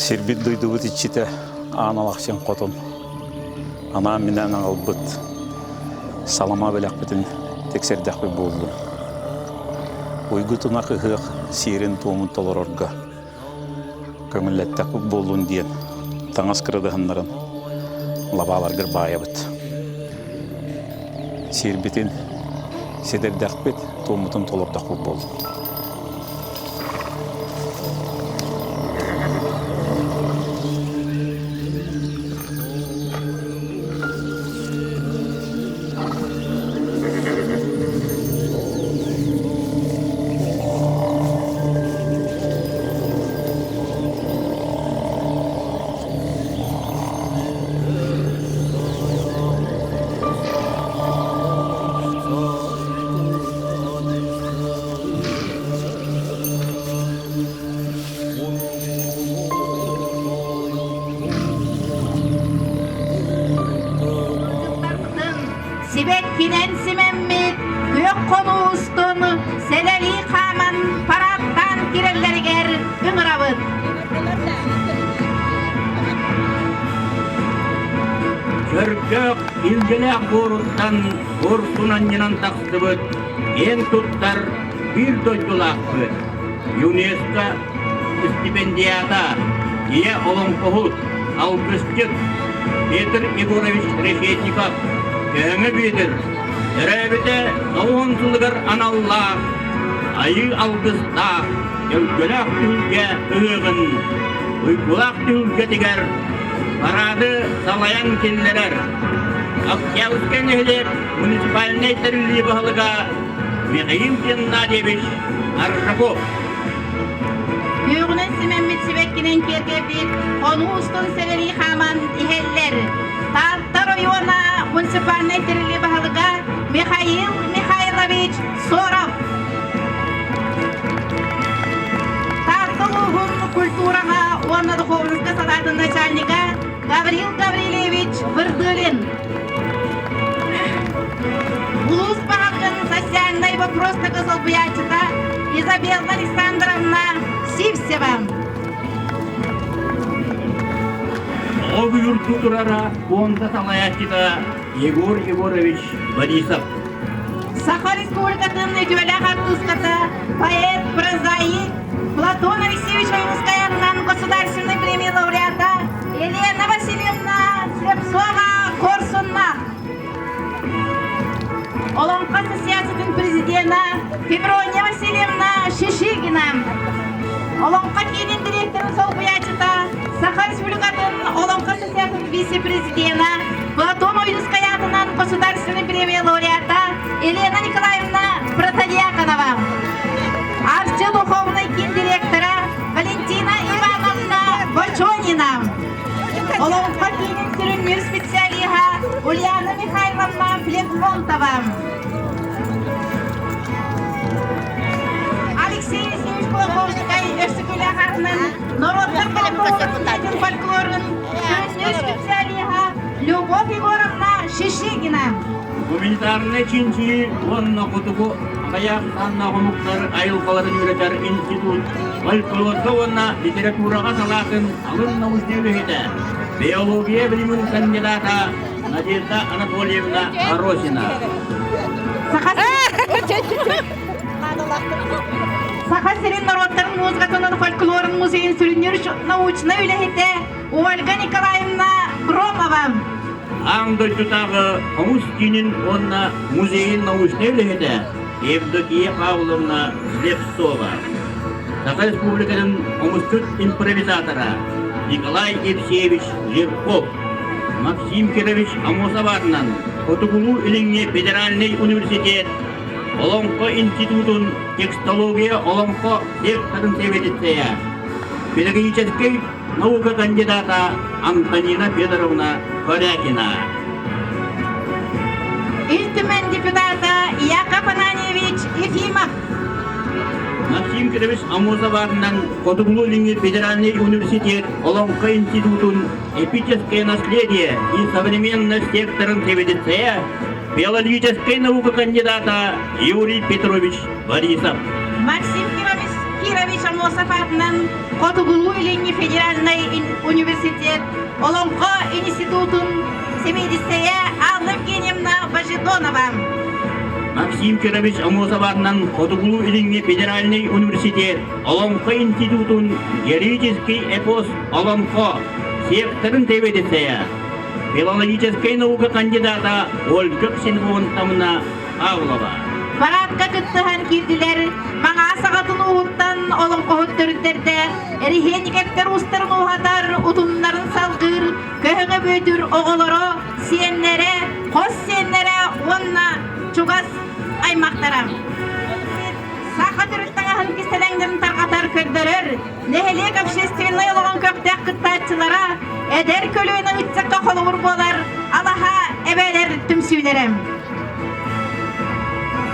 Сирбит дойдубут иччитэ Аан Алахчын Хотун анаан-минээн аҕалбыт салама бэлэхпитин тиксэрдэхпит буоллун. Уйгу тунах ыһыах сиэрин-туомун толорорго көҥүллэттэхпит буоллун диэн таҥас кырадаһыннарын лабааларгар баайабыт. Сиэрбитин ситэрдэхпит, туоммутун толордохпут буоллун. Сибэккинэн симэммит күөх хонуу устун сэлэлии хааман парадтаан кирэллэригэр ыҥырабыт. Чөркөөх илгэлээх буоруттан куорсун анньынан тахсыбыт киэн туттар биир дойдулаахпыт ЮНЕСКО стипендиата, ийэ олоҥхоһут, алгысчыт Петр Егорович Решетников Көһөҥө Бүөтүр төрөөбүтэ тоҕуһун сылыгар аналлаах Айыы алгыстаах Төлкөлөөх түһүлгэ ыһыаҕын уйгулаах түһүлгэтигэр парады салайан киллэрэр Октябрьскай нэһилиэк муниципальнай тэриллии баһылыга Михаил Геннадьевич Аржаков. Күөҕүнэн симэммит сибэккинэн киэргэппит хонуу устун сэлэлии хааман иһэллэр. Таатта оройуона муниципальнай тэриллии баһылыга Михаил Михайлович Соров. Таатта улууһун культураҕа уонна духовноска салаатын начальнига Гаврил Гаврильевич Вырдылин. Улуус баһылыгын социальнай вопростарга солбуйааччыта Изабелла Александровна Сивцева. Оҕо юрту турара пуонда салайааччыта Егор Егорович Борисов. Саха Республикатын үтүөлээх артыыската, поэт, прозаик Платон Алексеевич Ойуунскай аатынан государственной премия лауреата Елена Васильевна Слепцова-Корсунна. Олоҥхо Ассоциациятын президена Феврония Васильевна Шишигина. Олоҥхо киинин директорын солбуйааччыта Саха Республикатын Олоҥхо Ассоциациятын вице-президена Платон Ойуунскай аатынан государственной премия лауреата Елена Николаевна Протодьяконова. Арчы духовный киин директора Валентина Ивановна Бочонина. Олоҥхо киинин сүрүннүүр специалиһа Ульяна Михайловна Флегмонтова. Алексей Алексеевич Кулаковскай Өксөкүлээх аатынан норуоттар фольклорун сүрүннүүр специалиһа Любовь Егоровна Шишигина. Гуманитарнай чинчийии уонна хотугу аҕыйах саннаах омуктар айылҕаларын үөрэтэр институт фольклорга уонна литератураҕа салаатын алын научнай үлэһитэ, биология билимин кандидата Надежда Анатольевна Аросина. Саха сирин норуоттарын музыкатын фольклорун музейын сүрүннүүр научнай үлэһитэ Ольга Николаевна Громова. Аан дойдутааҕы хомус киинин уонна музейын научнай үлэһитэ Евдокия Павловна Слепцова, Саха Республикатын хомусчут импровизатора Николай Евсеевич Жирков, Максим Кирович Амосов аатынан Хотугулуу-Илиҥҥи федеральнай университет Олоҥхо институтун текстология олоҥхо секторын сэбиэдиссэйэ, педагогическай наука кандидата Антонина Федоровна Корякина. Ил Түмэн депутата Яков Ананьевич Ефимов. Максим Кирович Амосов аатынан Хотугулуу-Илиҥҥи федеральнай университет Олоҥхо институтун эпическое наследие и современность секторын сэбиэдиссэйэ, филологическай наука кандидата Юрий Петрович Борисов. Максим Кирович Кирович Аммосов аатынан Хотугулуу-Илиҥҥи федеральнай университет Олоҥхо институтун сэбиэдиссэйэ Алла Евгеньевна Божедонова. Максим Кирович Аммосов аатынан Хотугулуу-Илиҥҥи федеральнай университет Олоҥхо институтун героический эпос Олоҥхо секторын сэбиэдиссэйэ, филологическай наука кандидата Ольга Ксенофонтовна Павлова. Парадка кыттыһан киирдилэр Маҥаас аҕатын ууһуттан олоҥхоһут төрүттэрдээх Эриһиэньикэптэр уустарын ууһатар, утумнарын салгыыр Көһөҥө Бүөтүр оҕолоро, сиэннэрэ, хос сиэннэрэ уонна чугас аймахтара. Саха төрүт таҥаһын кистэлэҥнэрин тарҕатар, көрдөрөр, нэһилиэк общественнай олоҕун көхтөөх кыттааччылара, эдэр көлүөнэ ыччакка холобур буолар алаһа эбээлэр түмсүүлэрэ.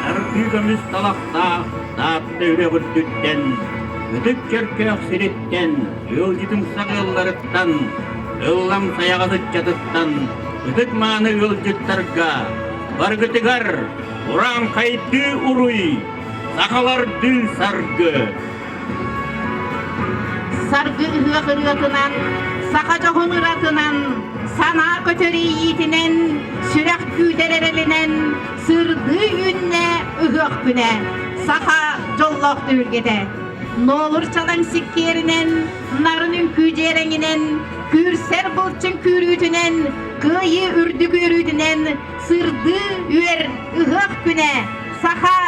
Аргыы көмүс талахтаах Таатта үрэх үрдүттэн, Ытык Чөркөөх сириттэн, ыалдьытымсах ыалларыттан, ыллам сайаҕас ыччатыттан, ытык мааны ыалдьыттарга баргытыгар урааҥхайдыы уруй, сахалардыы саргы! Саргы ыһыах ырыатынан, саха дьоһун ыратынан, санаа көтөр иэйиитинэн, сүрэх күүтэр эрэлинэн сырдыы үүннэ ыһыах күнэ, саха дьоллоох түһүлгэтэ. Нуолур чалаҥ сиккиэринэн, нарын үҥкүү дьиэрэҥинэн, күүрсэр былчыҥ күүрүүтүнэн, кыайыы үрдүк үөрүүтүнэн сырдыы үөр ыһыах күнэ, саха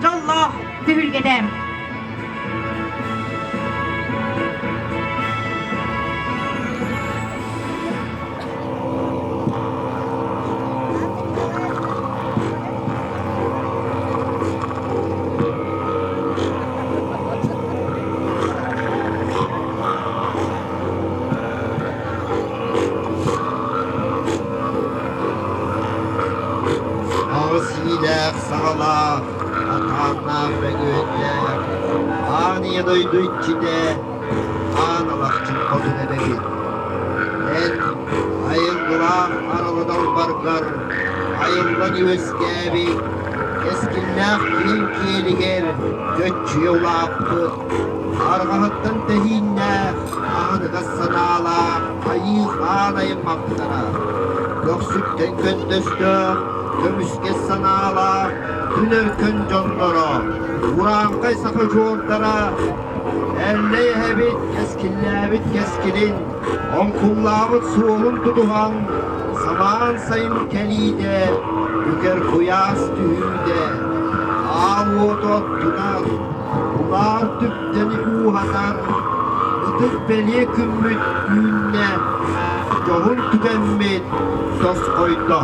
дьоллоох түһүлгэтэ. Аҕыс иилээх саҕалаах, атааннаах бөгүөннээх, аан ийэ дойду иччитэ, аан алахчын хотун эбэбит. Эн айылгылаах аралы далбаргар айыллан үөскээбит, кэскиллээх киһиҥ киэлигэр көччүйэ улааппыт, арҕаһыттан тэһииннээх, аһыныгас санаалаах айыы хаан аймахтара, көхсүттэн көндөстөөх, көмүскэс санаалаах күн өркөн дьонноро, урааҥхай саха удьуордара, Эллэй эһэбит кэскиллээбит кэскилин, оҥкуллаабыт суолун тутуһан, самаан сайын кэлиитэ, үкэр куйаас түһүүтэ, аал уоту оттунар, улаар түптэни ууһатар, ытык бэлиэ күммүт үүннэ, дьоһун түгэммит тосхойдо.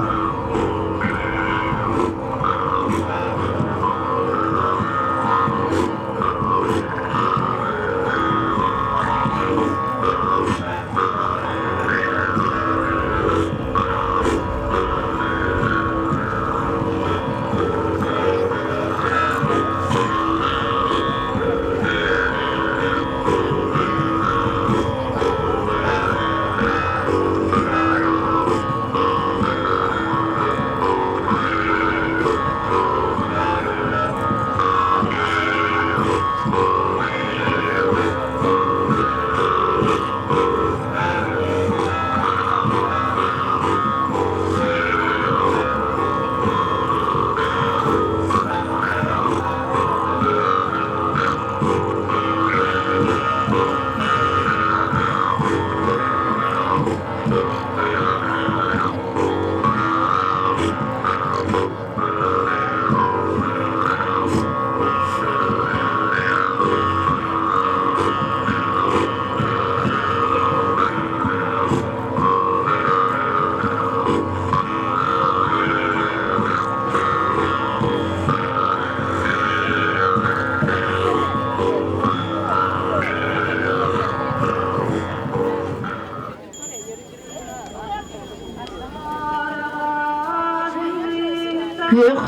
Күөх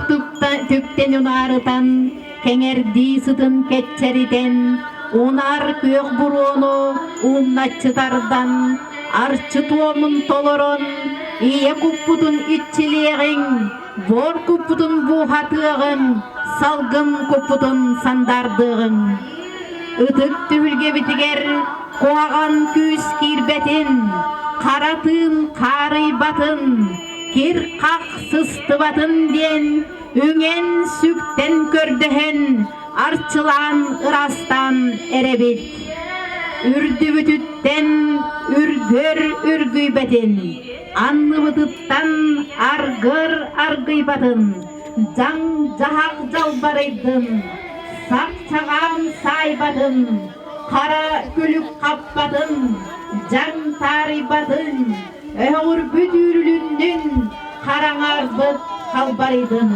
түптэн унаарытан, кэҥэрдии сытын кэччэритэн, унаар күөх буруону умначчы тардан, арчы туомун толорон, ийэ куппутун иччилиэҕиҥ, буор куппутун буухатыаҕыҥ, салгын куппутун сандаардыаҕыҥ. Ытык түһүлгэбитигэр куһаҕан күүс киирбэтин, хара тыын хаарыйбатын, кир-хах сыстыбатын диэн үҥэн-сүктэн көрдөһөн, арчылаан ыраастаан эрэбит. Үрдүбүтүттэн үргөр үргүйбэтин, анныбытыттан аргыр аргыйбатын, дьаҥ-дьаһах дьалбарыйдын, сап-чаҕаан саайбатын, хара күлүк хаппатын, дьаҥ таарыйбатын, өһөҕүрбүт үүрүлүннүн, хараҥарбыт халбарыйдын.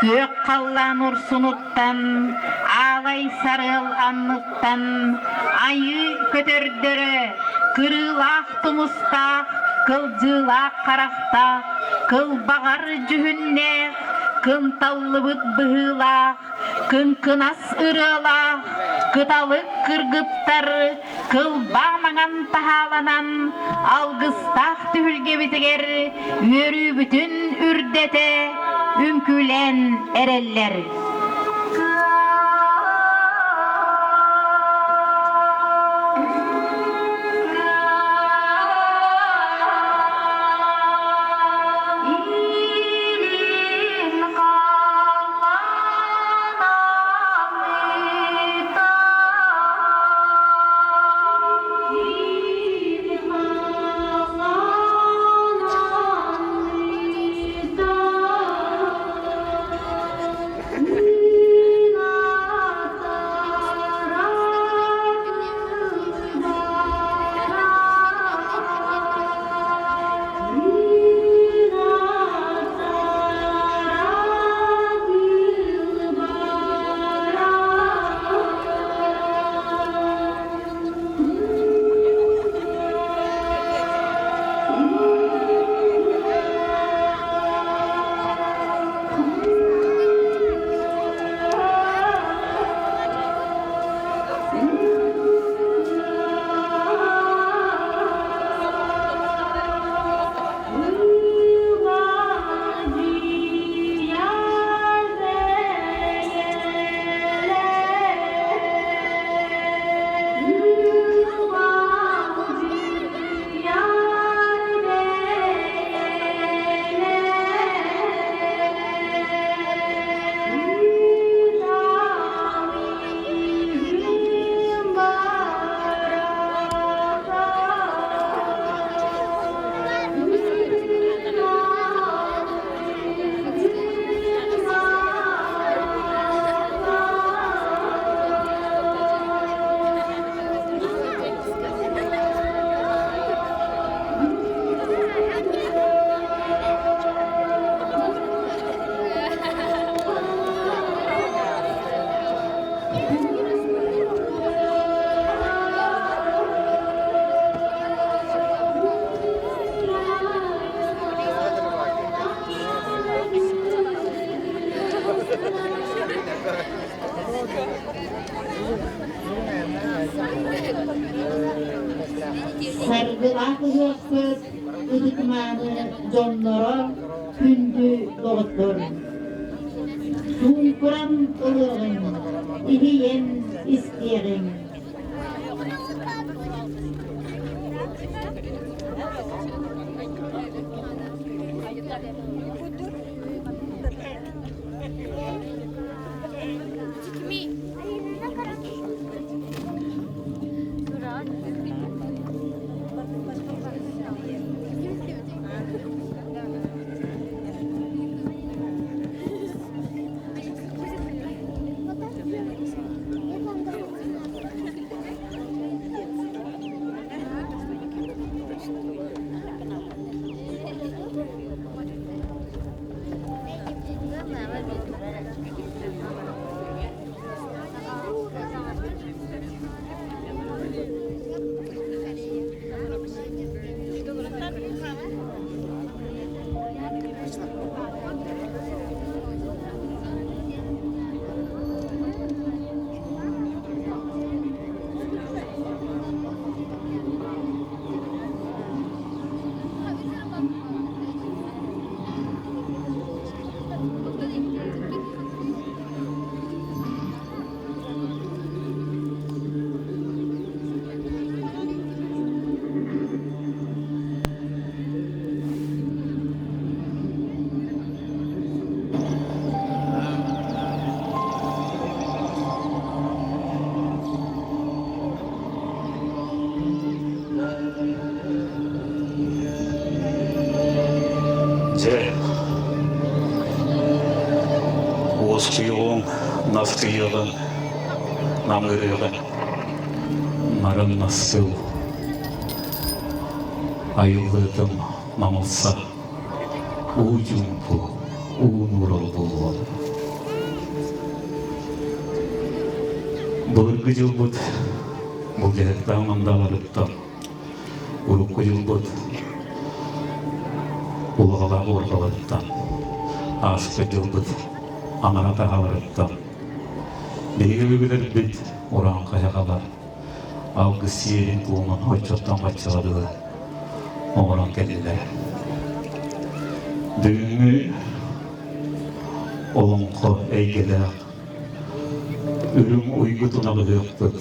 Күөх халлаан урсунуттан, аалай сарыал анныттан айыы көтөрдөрө кырыылаах тумустаах, кылдьыылаах харахтаах, кылбаҕар дьүһүннээх, кынталлыбыт быһыылаах, кыҥкынас ырыалаах, кыталык кыргыттар кылбаа маҥан таһааланан алгыстаах түһүлгэбитигэр үөрүүбүтүн үрдэтэ үҥкүүлээн эрэллэр. Саргылаах ыһыахпыт ытык-мааны дьонноро, күндү доҕоттор! Чуумпуран ылыаҕыҥ, иһийэн истиэҕиҥ. Дьэ, уоскуйуоҕуҥ, наскыйыаҕыҥ, намырыаҕыҥ, нарын нассыл, айыллыытым намылса, уу чуумпу, уу нуурал буолуо. Былыргы дьылбыт былдьаһыктаах мандаларыттан урукку дьылбыт улаҕалаах уорҕаларыттан ааспыт дьылбыт анара таһаларыттан биһиги өбүгэлэрбит урааҥхай сахалар алгыс сиэрин-туомун оччоттон баччаҕа дылы оҥорон кэллилэр. Бүгүҥҥү олоҥхо эйгэлээх үрүҥ уйгутун аҕыһыахпыт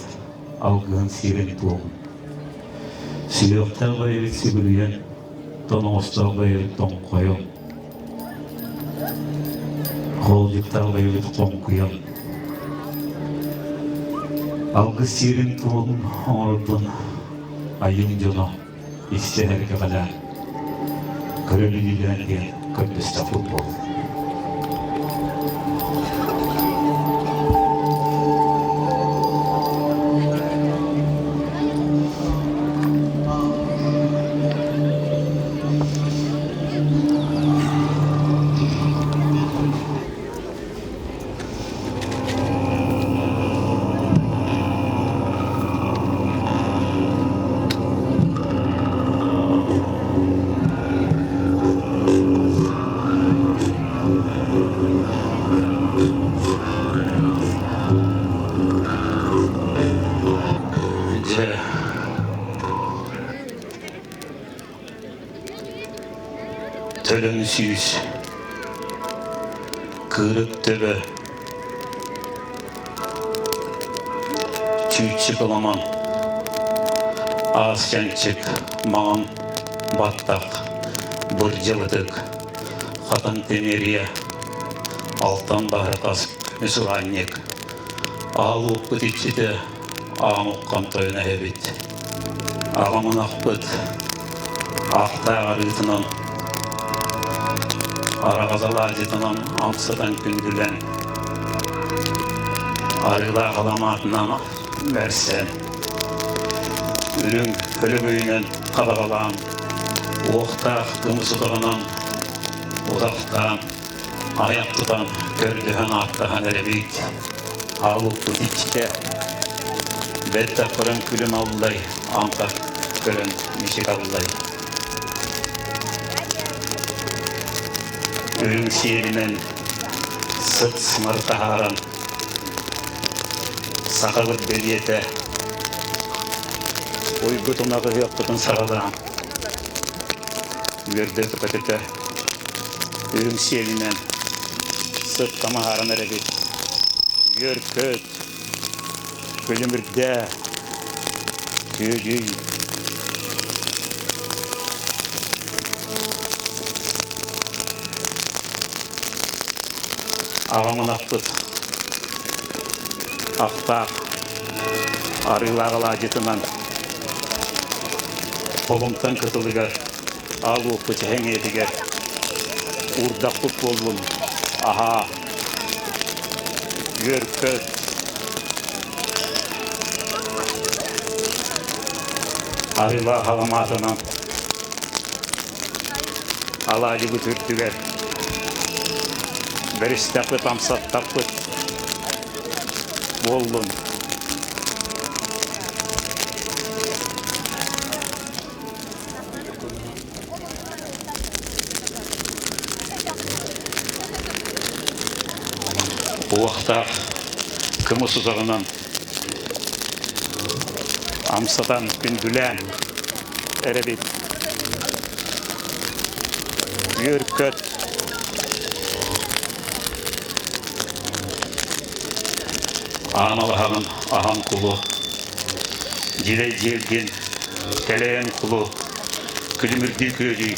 алгыһын сиэрин-туомун. Сүһүөхтээх бэйэбит сүгүрүйэн, тоноҕостоох бэйэбит тоҥхойон, хоолдьуктаах бэйэбит хоҥкуйан, алгыс сиэрин-туомун оҥорорбун айым дьоно истэн эргэҕэлээн, көрө-билиилээн диэн көрдөстөх футбол. Дьэ, төлөн сүүс, кыырык төбө, Чүүччүк ылымаҥ, аас чанчык, маҥан баттах, бырдьылытык, хатан тимириэ, алтан баһырҕас мисылаанньык, аал уоппут иччитэ аан уххан тойон эһэбит. Аҕам ынахпыт аахтаах арыытынан, араҕас алаадьытынан амсатан күндүлэн, арыылаах аламаатынан бэрсэн, үрүҥ өрөгөйүнэн хадаҕалаан, уохтаах кымыс утаҕынан утахтаан, айах тутан, көрдөһөн-ааттаһан эрэбит. Аалуппут иччитэ бэрт таппыран күлүм аллай, аҥха көрөн мичик аллай. Үрүҥ сиэлинэн Уйгутун аҕыһыахпытын саҕалаан үөрдэ-көтүтэ үрүҥ сиэлинэн сыт тамаһааран эрэбит. Үөр-көт, күлүмүрдээ, күөдьүй. Аҕам ынахпыт ахтаах арыылаах алаадьытынан холумтан кытылыгар аал уоппут эһэҥиэтигэр уурдахпыт буоллун аһаа үөр-көт арыылаах аламаатынан алаадьыбыт үрдүгэр бэристэхпит амсаттахпыт буоллун. Уохтаах кымыс утаҕынан амсатан күндүлээн эрэбит. Үөр-көт Аан алаһаҕын аһан кулу, дьилэй дьиэлгин тэлэйэн кулу, күлүмүрдүү күөдьүй.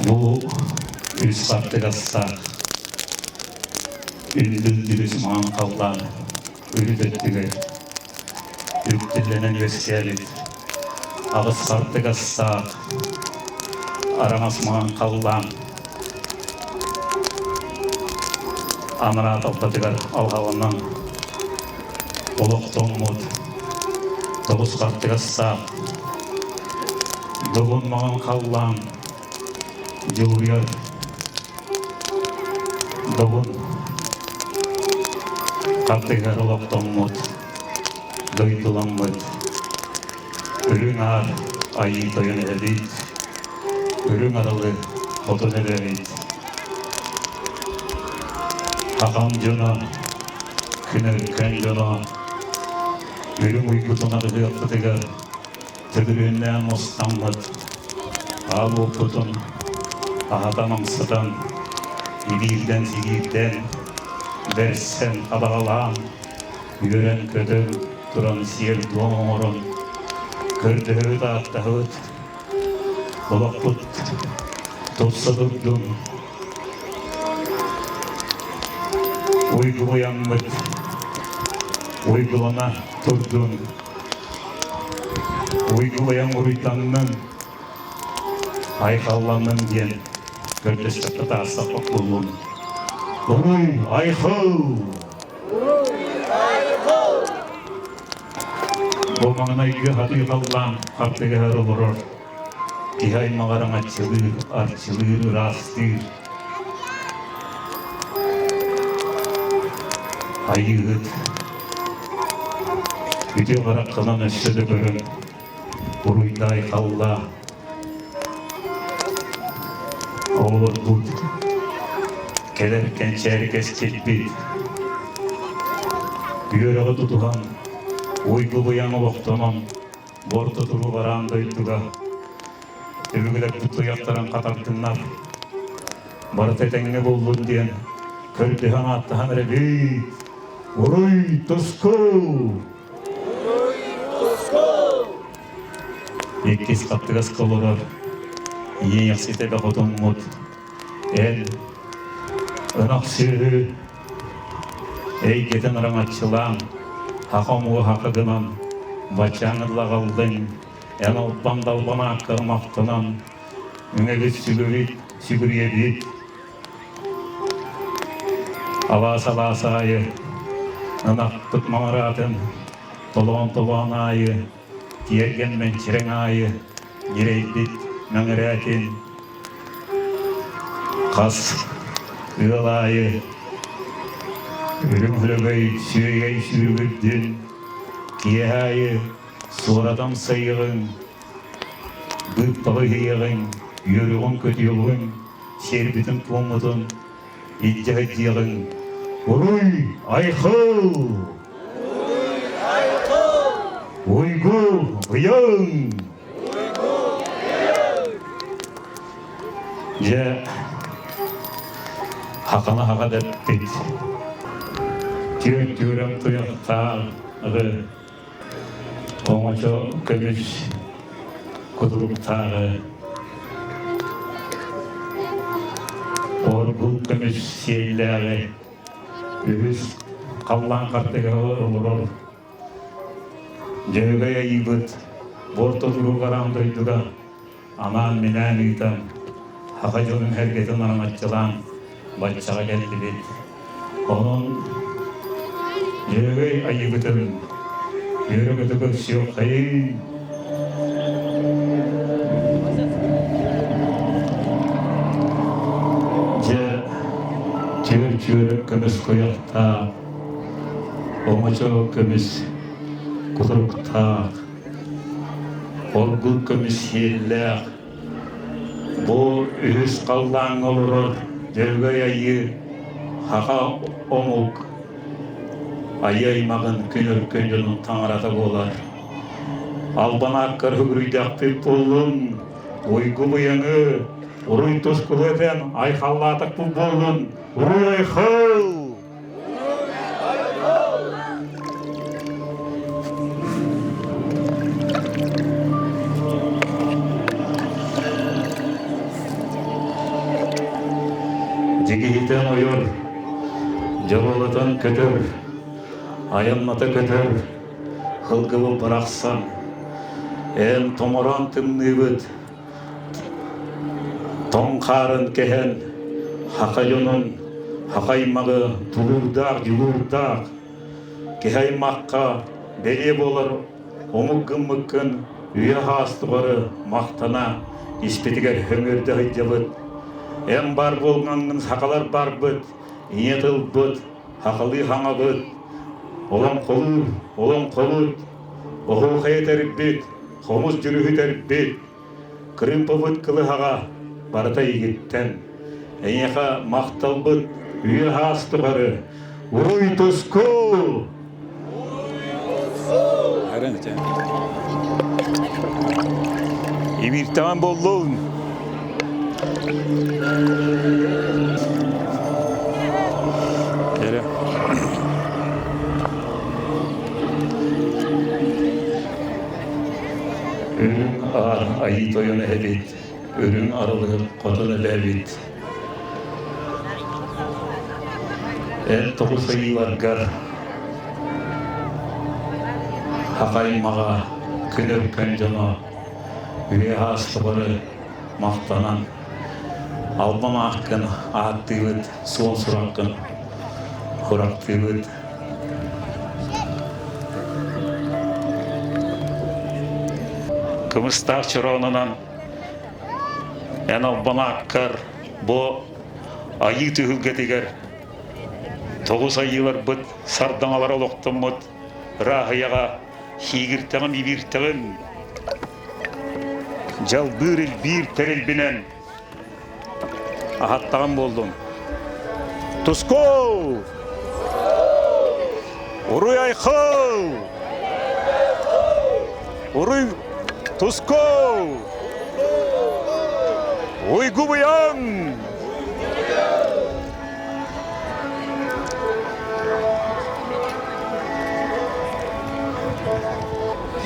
Бу үс хаттыгастаах үндүл-дүрүс маҥан халлаан үрүт өттүгэр үктэллэнэн үөскээбит аҕыс хартыгастаах араҥас маҥан халлаан анараа талтатыгар алҕаланан олохтоммут тоҕус хартыгастаах добун маҥан халлаан дьулуйар добун хартыгар олохтоммут дойдуламмыт үрүҥ аар айыы тойон эбит үрүҥ аралы хотун эбэбит Хахам дьоно, күн өркөн дьоно, үрүҥ уйгутун арыһыахпытыгар төгүрүөннээн мустаммыт, аал уоппутун аһатан-амсатан, ибиирдэн-сигиирдэн, бэрсэн, хадаҕалаан, үөрэн-көтөн туран сиэр-туом оҥорон, көрдөһөбүт-ааттаһабыт, олохпут тупса турдун, Уйгуйаммыт уйгулана турдун, уйгуйан уруйданнын, айхалланнын диэн көрдөспөккө таастахпыт буоллун. Уруй айхал! Бу маҥнайгы хатыы халлаан хартыгаһар олорор киһи аймаҕар аҥаччылыыр, арчылыыр, ыраастыыр. Айыыһыт үтүө хараххынан өссө да көрөн уруйдаай халлаа оҕолорбут кэлэр кэнчээри кэскилбит үөрэҕи тутуһан уйгу-быйаҥ олохтонон Бу орто туруу бараан дойдуга өбүгэлэрбит туйахтарын хатардыннар, барыта этэҥҥэ буоллун диэн көрдөһөн ааттаһан эрэбит. Уруй туску! Уруй туску! Иккис хаттыгаска олорор ийэ эбэ хотуммут эн ынах сүөһү Эйгэтин араҥаччылаан, хаха омугу хаха гынан, баччаан ыллаҕаллыҥ, эн албан далбан ааккар махтанан, үҥэбит сүгүрүйэбит, сүгүрүйэбит. Алаас-алаас аайы ынахпыт маҥыраатын толоон-толоон аайы, тиэргэн мэҥчирэҥ аайы ньирэйбит мэҥирээтин Хас ыал аайы үрүҥ өрөгөй сүөгэй сүүрүгүрдүн, киэһэ аайы Суоратам сайыҕыҥ, быыппаҕы иһийэҕиҥ, үөрүҕүҥ-көтүөҕүҥ, сиэрбитин-туоммутун илдьэ сылдьыаҕыҥ. Уруй айхал! Уйгу быйаҥ! Дьэ, хахана хаха дэппит. Түөн түөрэн туйахтааҕы оҥочо көмүс кутуруктааҕы оргул көмүс сиэллээҕи үһүс халлаан хартыга олорор Дьөһөгөй айыыбыт орто туругараан дойдуга анаан-минээн ыытан, саха дьонун сэргэтин араҥаччылаан баччаҕа кэллибит. Онон Дьөһөгөй айыыбытын үөрэ-көтө көрсүөххэйиҥ! Дьэ, түөр-түөр көмүс куйахтаах, оҥочо көмүс кутуруктаах, Оргул көмүс сиэллээх, бу үһүс халлааҥҥа олорор Дьөһөгөй Айыы саха омук айыы аймаҕын күн өркөн дьонун таҥарата буолар. Албан ааккар үгүрүйдэхпит буоллун, уйгу быйаҥы, уруй тускулу этэн айхаллаатахпыт буоллун, уруй айхал! Дьигиһитэн ойор, дьоруолатан көтөр, айанната көтөр, һылгыбы бырахсан, эн томороон тымныыбыт, Тоҥ хаарын кэһэн, саха дьонун, саха аймаҕы тулуурдаах, дьулуурдаах, киһи аймахха бэлиэ буолар омук гыммыккын үйэ саас тухары махтана испитигэр сөҥүөрдэ сылдьабыт. Эн баар буолгаҥҥын сахалар барбыт, ийэ тылбыт, сахалыы хаҥабыт, олоҥхолуур, олоҥхобут, оһуохай этэрбит, хомус дьүрүһүтэрбит, Кырыымпабыт кылыһаҕа барыта эйигиттэн. Эйиэхэ махталбыт үйэ саас тухары уруй туску! Ибииртэҕин буоллун! Эрэ. Үрүҥ аар Айыы Тойон эһэбит, үрүҥ арылыгын хотун эбээбит. Эн тоҕус айыыларгар хахаймаҕа күн өркөн дьоно үйэ аастыбары махтанан албан ааккын ааттыыбыт, суон сураххын сурахтыыбыт. Кымыстаах чороонунан эн албан ааккар бу айыы түһүлгэтигэр тоҕус айыыларбыт сардаҥалар олохтоммут ырааһыйаҕа сиигиртэҕим ибииртэҕим дьалбыыр илбиир тэрилбинэн Аһаттаҕым буоллун. Туску! Уруй айхал! Уруй туску! Уйгу быйаҥ!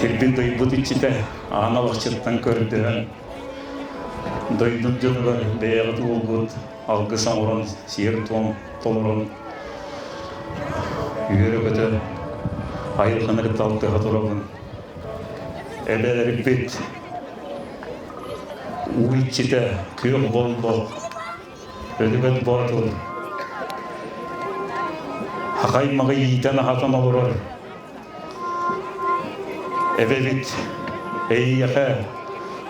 Сирбин дойбут иччитэ аан алахчыттан көрдөһөн Дойдум дьонугар бэйэҕит уолгут алгыс оҥорон, сиэр-туом толорон, үөрэ-көтө айылҕаны кытта алтыһа турабын. Эбэлэрбит уу иччитэ күөх болбох, Өлүгэн Боотур хахай-маҕы иитэн-аһатан олорор Эбэбит эйиэхэ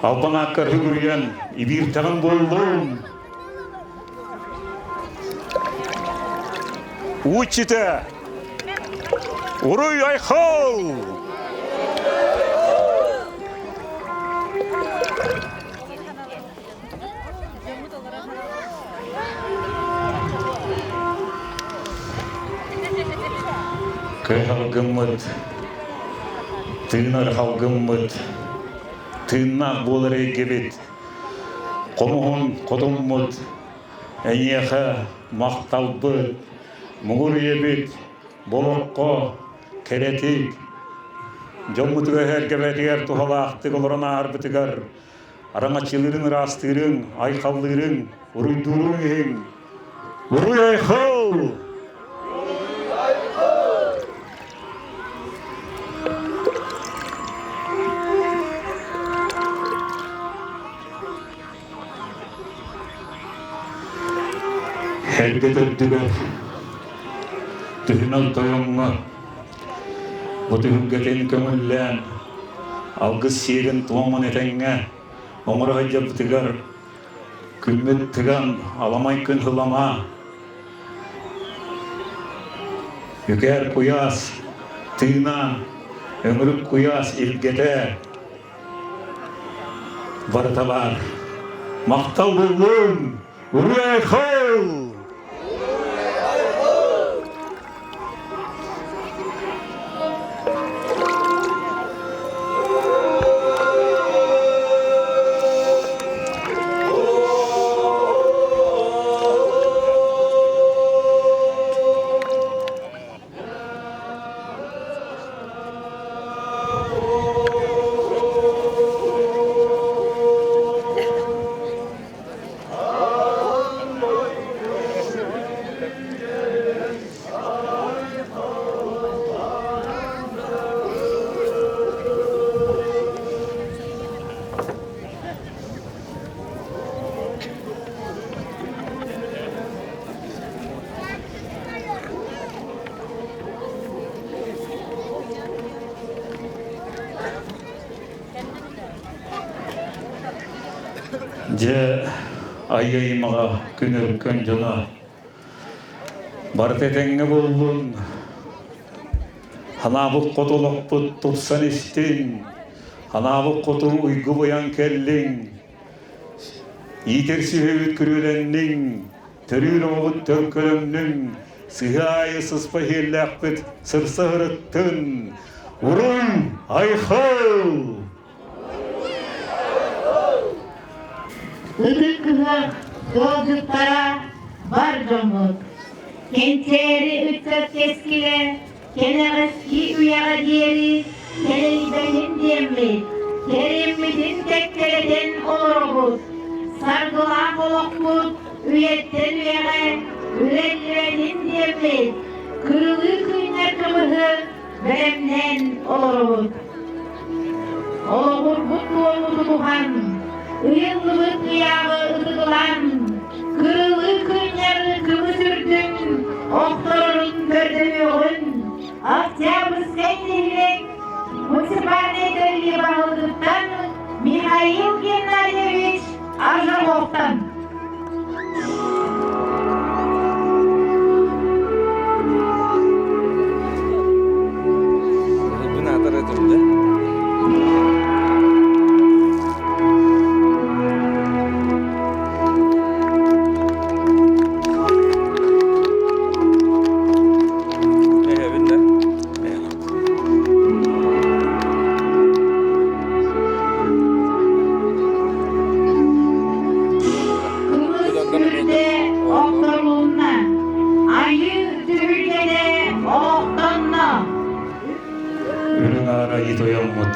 албан ааккар үгүрүйэн ибииртэҕин буоллун! Уу иччитэ! Уруй айхал! Кыһалгыммыт, тыынар халгыммыт, тыыннаах буолар эйгэбит, хомуһун хотуммут, эйиэхэ махталбыт, муҥур ийэбит, болокко кэрэтик, дьоммутугар эргэбэтигэр туһалаахтык олорон аарбытыгар араҥаччылыырын ыраастыырыҥ, айхаллыырыҥ, уруйдууруҥ иһин Уруй айхал! Эргэ төрдүгэр түһүмэл тойоҥҥо бу түһүлгэтин көҥүллээн алгыс сиэрин-туомун этэҥҥэ оҥоро сылдьарбытыгар күммүт тыган аламай күн һылама үкээр куйаас тыына өҥүрүк куйаас илгэтэ Барыта баар. Махтал буоллун! Уруй-айхал! Дьэ, айыймаҕа күн өркөн дьоно барыта этэҥҥэ буоллун, ханаабыт хоту олохпут тупсан истин, ханаабыт хоту уйгу быйаҥ кэллиҥ, иитэр сүһүөбүт күрүөлэнниҥ, Төрүүр оҕобут төлкөлөннүн, сыһыы аайы сыспа иһиэллээхпит сырса сырыттын! Уруй! Айхал! Ытык ыһыах ыалдьыттара бар дьоммут, кэнчээри ыччат кэскилэ кэнэҕэски үйэҕэ диэри кэлэйбэтин диэммит, кэриммитин кэккэлэтэн олоробут, саргылаах олохпут үйэттэн үйэҕэ үлэллибэтин диэммит, кырылыы күннэр кымыһы бэлэмнээн олоробут. Олоҕурбут туому тутуһан, ыйыллыбыт ыйааҕы ытыгылаан, кырылыы күннэр кымыс үрдүн охторорун көрдөрүөҕүн Октябрьскай нэһилиэк муниципальнай тэриллии баһылыгыттан Михаил Геннадьевич Аржаковтан. Кымыс үрдэ охторулунна, айыы түһүлгэтэ олохтонно. Үрүҥ аар айыы тойоммут.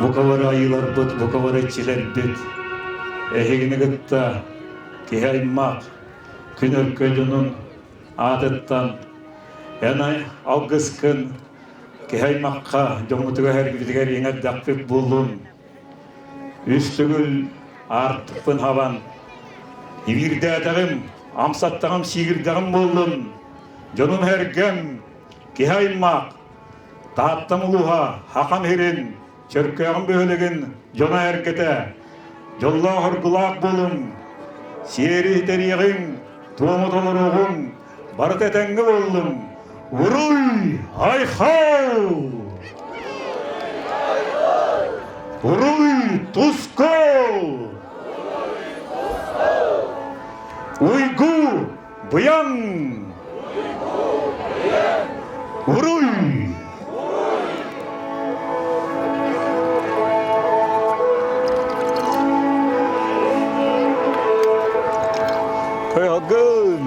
Бука бары айыыларбыт, бука бары иччилэрбит эһигини кытта киһи аймах күн өркө дьонун аатыттан эн алгыскын киһи аймахха дьоммутугар эргибитигэр иҥэрдэхпит буоллун. Үс төгүл аартыкпын хабан, ибиирдээтэҕим, амсаттаҕым, сиигирдэҕим буоллун. Дьонум эргэм, киһи аймах, Тааттам улууһа, Хакан сирин, Чөркөөҕүм бөһүөлэгин дьоно эргэтэ, дьоллоох-оргулаах буолуҥ, сиэри итэриэҕиҥ, туому толоруоҕуҥ, барыта этэҥҥэ буоллуҥ! Уруй! Айхал! Уруй! Тускул! Уйгу! Быйаҥ! Уруй! Тойогун!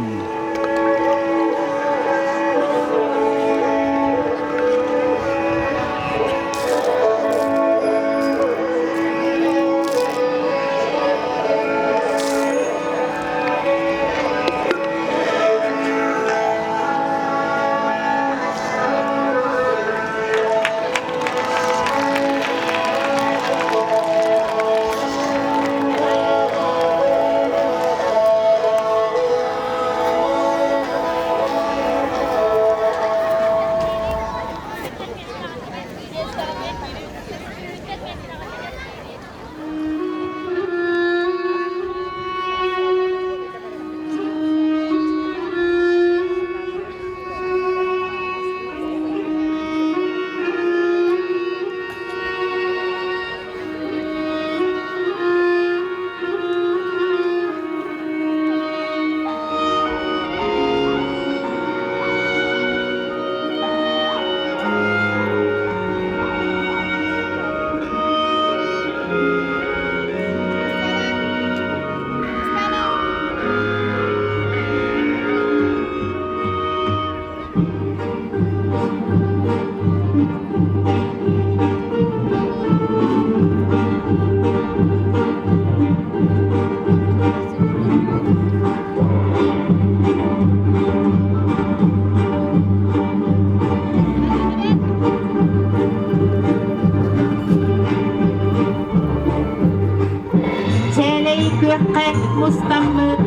Чээлэй күөххэ мустаммыт,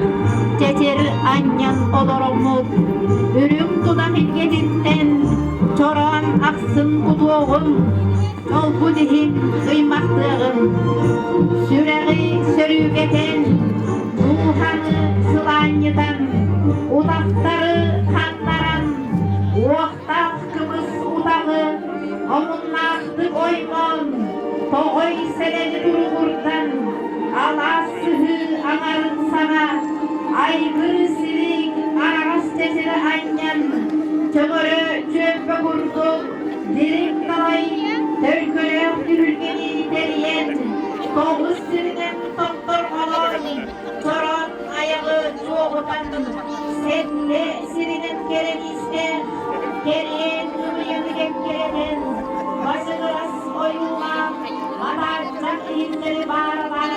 чэчир анньан олороммут, үрүҥ тунах илгэтиттэн чороон ахсын кутуоҕум, Толбут иһин ыймахтыаҕым, сүрэҕи сөрүүкэтэн, дууһаны сылаанньытан, утахтары ханнаран, уохтаах кымыс утаҕы омуннаахтык оймоон, тоҕой сэлэни туругурдан, алаас сыһыы аҥарын саҕа айгыр сирик араҕас чэчири анньан, чөҥөрө чүөмпэ курдук Дириҥ далай төлкөлөөх түһүлгэни тэрийэн, тоҕус сиринэн томторҕолоон, чороон айаҕы чуоҕутан, сэттэ сиринэн кэрэниистээх, кэриэн ымыйаны кэккэлэтэн, бачыгырас ойуулаах матааччах иһиттэри бааралаан,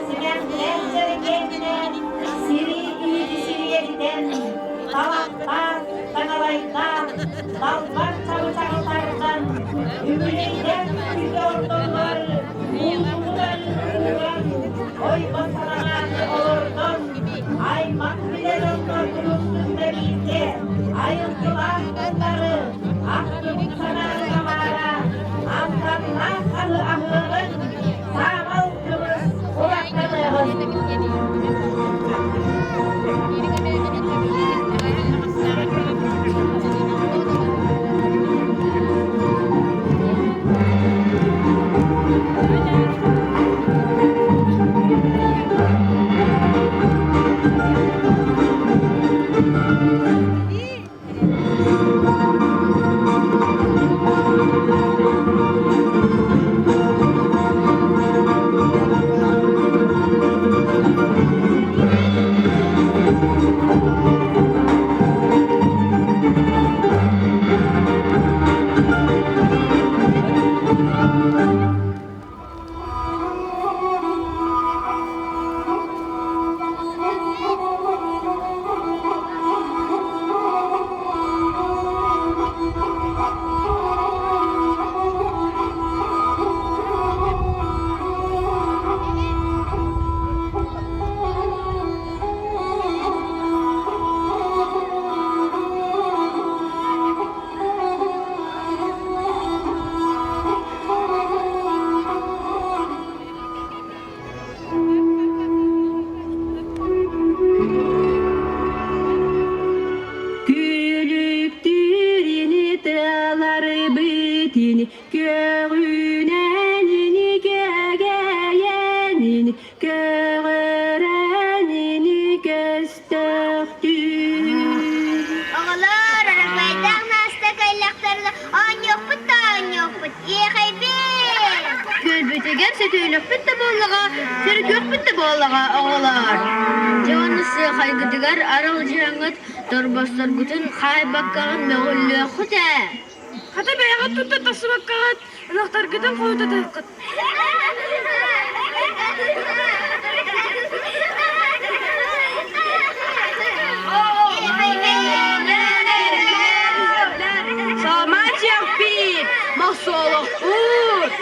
симэхтээх дьэрэкээннээх сири иһити сириэдитэн, талахтаах, таҥалайдаах, Далбар чабычаҕытардан, үбүлүйдээх күлгэ ортотугар уулугар ууран, ойбон саламааты олордон, аймах билэ дьоннорбутун кытта бииргэ айылгылаах тыллары, ахтыбыт санааны тамаара, амтаннаах аһы аһыаҕын, саамал кымыс улахтаныаҕын. Эһэбитигэр сөтүөлүөхпүт да буоллаҕа, сөргүөхпүт да буоллаҕа, оҕолоор. Дьэ уонна сыахайгытыгар аралдьыһаҥҥыт торбосторгутун хаайбаккаҕыт мөҕүллүөххүт ээ. Хата бэйэҕит тутта тахсыбаккаҕыт, ынахтаргытын хойутатыаххыт. Саламаатиахпит, мохсуолохпут!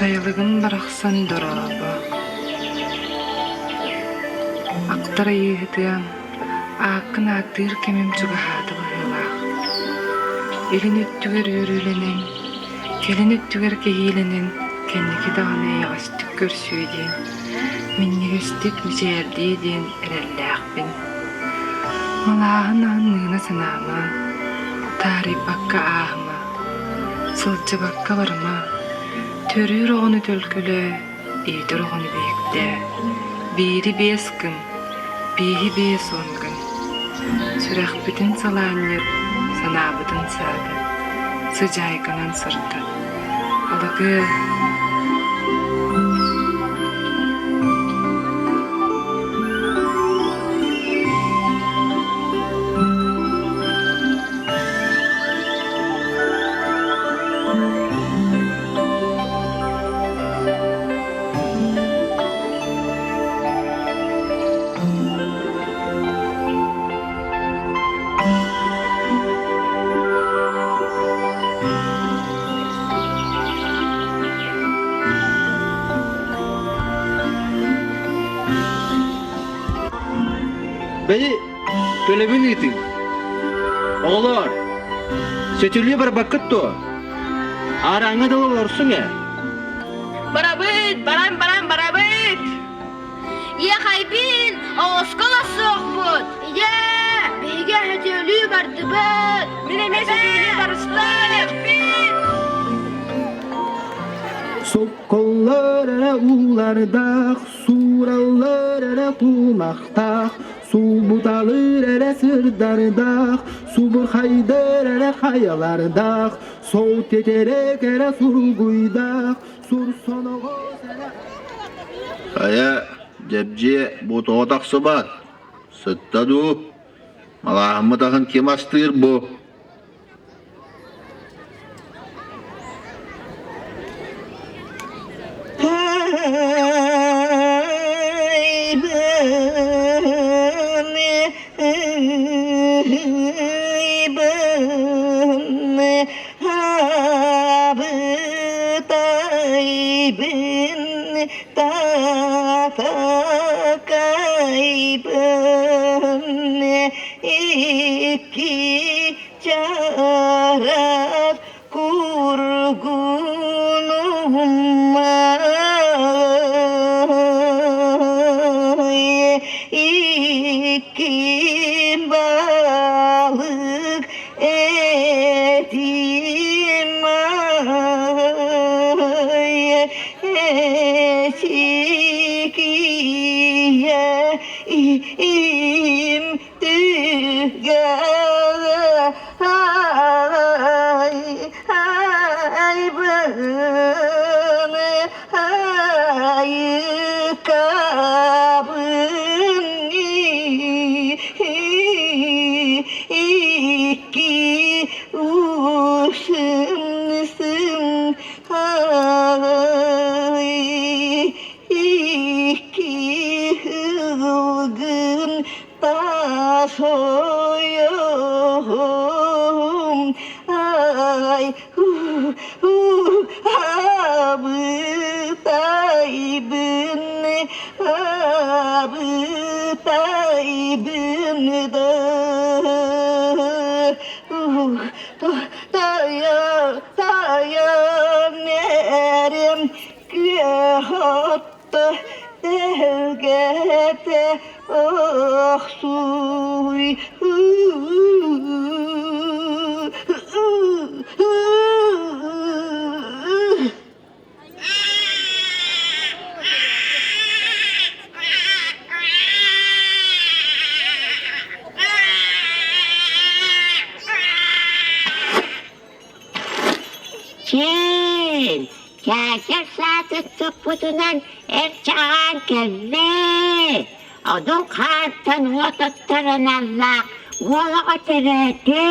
Сайылыгым барахсан дорообо, Ахтар айыыһытыам, ааккын ааттыыр кэмим чугаһаата быһыылаах. Илин өттүгэр үөрүүлэнэн, кэлин өттүгэр кэһиилэнэн, кэнники даҕаны эйэҕэстик көрсүө диэн, минньигэстик мичээрдиэ диэн эрэллээхпин. Малааһын аһын мыына санаама, таарыйбакка ааһыма, сылдьыбакка барыма, төрүүр оҕону төлкөлөө, иитэр оҕону биһиктээ, биири биэс гын, бииһи 50 гын, сүрэхпитин сылаанньыт, санаабытын саатат, сыдьаайканан сырдат. Алыкы Бэйи, төлөбүн ыытыҥ. Оҕолоор, сөтүлүү барбаккыт дуо? Аараҥҥа дылы олорсуҥ ээ. Барабыт, баран баран барабыт! Иэхэйбин, оҕуску олорсуохпут! Ийээ, биһиги сөтүөлүү бардыбыт! Мин эмиэ сөтүөлүү барыстым! Сокколлор эрэ уулардаах, суураллар эрэ кумахтаах, сулбуталыыр эрэ сырдардаах, субурхайдар эрэ хайалардаах, сол тэтэрек эрэ сургуйдаах, сур соноҕос эрэ Хайа, Дьэбдьиэ, бу тоҕо тахсыбат? Сытта дуу? Малааһыммыт аһын ким астыыр бу? Икки чарах кургунум икки балык этим эсикие им икки ушымсың. Суйум ай абытайбын абытайбын да тайам эрем күөх отто тэһилгэтэ охсуй. Чээн, чээчэр саатын туппутунан эр чаҕаан кэллэ. Одун хаартан уот оттороналлаах уолаҕа төрөөтө.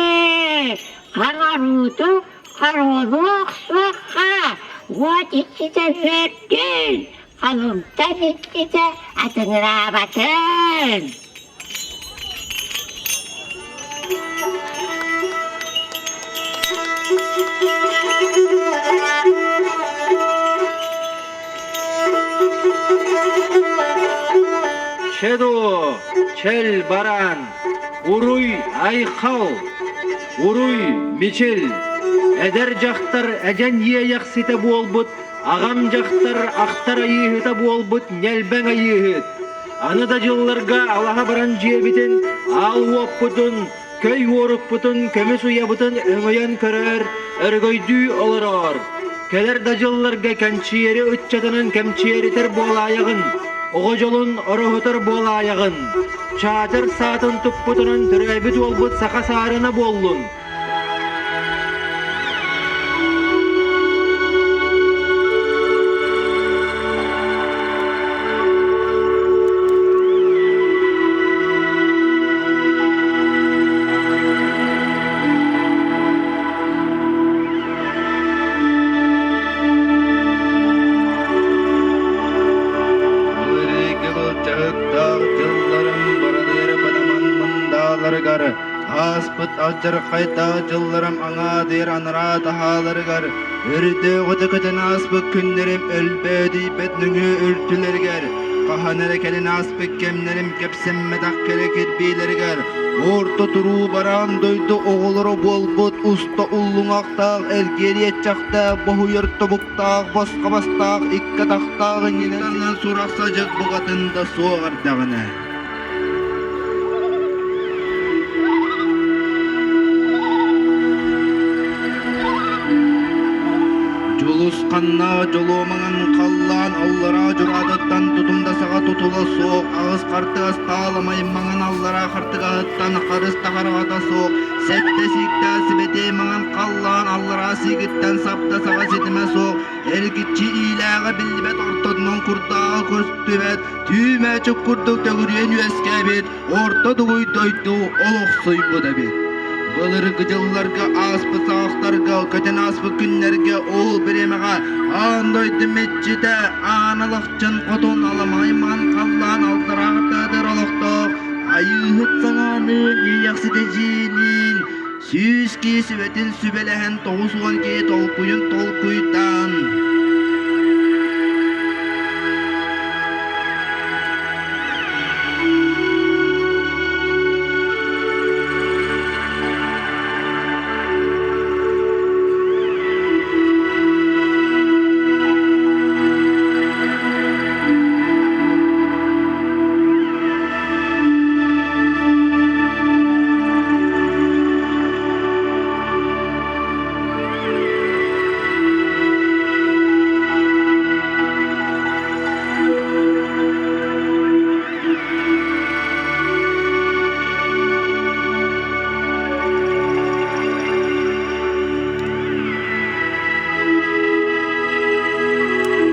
Хаҥаруутун хоруолуу охсуохха, уот иччитэ үөрдүн, холумтан иччитэ атыҥыраабатын. Чэ доо, чэл бараан, уруй айхал, уруй мичил, эдэр дьахтар эдьэн иэйэхситэ буолбут, аҕам дьахтар ахтар айыыһыта буолбут ньэлбэҥ айыыһыт. Аны да дьылларга алаһа баран дьиэбитин, аал уоппутун, көй уорукпутун, көмүс уйабытын өҥөйөн көрөр, өрөгөйдүү олороор. Кэлэр да дьылларга кэнчиэри ыччатынан кэмчиэритэр буолаайаҕын, оҕо дьолун ороһутар буолаайаҕын. Чаатар саатын туппутунан төрөөбүт уолбут саха саарына буоллун. Былырыыгы былдьаһыктаах дьылларым барылыыр бадаман мындааларыгар ааспыт алдьархайдаах дьылларым аҥаадыйар анараа таһааларыгар өрдөөҕүтэ көтөн ааспыт күннэрим өлбөөдүйбэт нөҥүө үрдүлэригэр хаһан эрэ кэлин ааспыт кэмнэрим кэпсэммэтэх кэрэ кирбиилэригэр орто туруу бараан дойду оҕолоро буолбут уста уллуҥахтаах эргиэриэччэхтээх боһуйар тобуктаах босхо бастаах икки атахтаах иннинэн сурах-садьык букатын да суох эрдэҕинэ. Дьулусханнаах дьолуомаҥын халлаан аллараа дьураатыттан тутумда саҕа тутула суох аҕыс хартыгас таалымай маҥан аллараа хартыгаһыттан харыс да хараҕата суох сэттэ сииктээх сибэтиэй маҥан халлаан аллараа сиигиттэн сапта саҕа ситимэ суох эргиччи иилээҕэ биллибэт ортотунан курдааҕа көстүбэт түү мээчик курдук төгүрүйэн үөскээбит орто дугуй дойду олохсуйбут эбит. Былыргы дьылларга ааспыт саҕахтарга, көтөн ааспыт күннэргэ ол бириэмэҕэ аан дойду миччитэ Аан Алахчын хотун аламай маҥан халлаан алтараахтаатар олохтоох Айыыһыт саҥаныын Иэйэхситэ дьиэниин 100 киһи сүбэтин сүбэлэһэн 90 киһи толкуйун толкуйдаан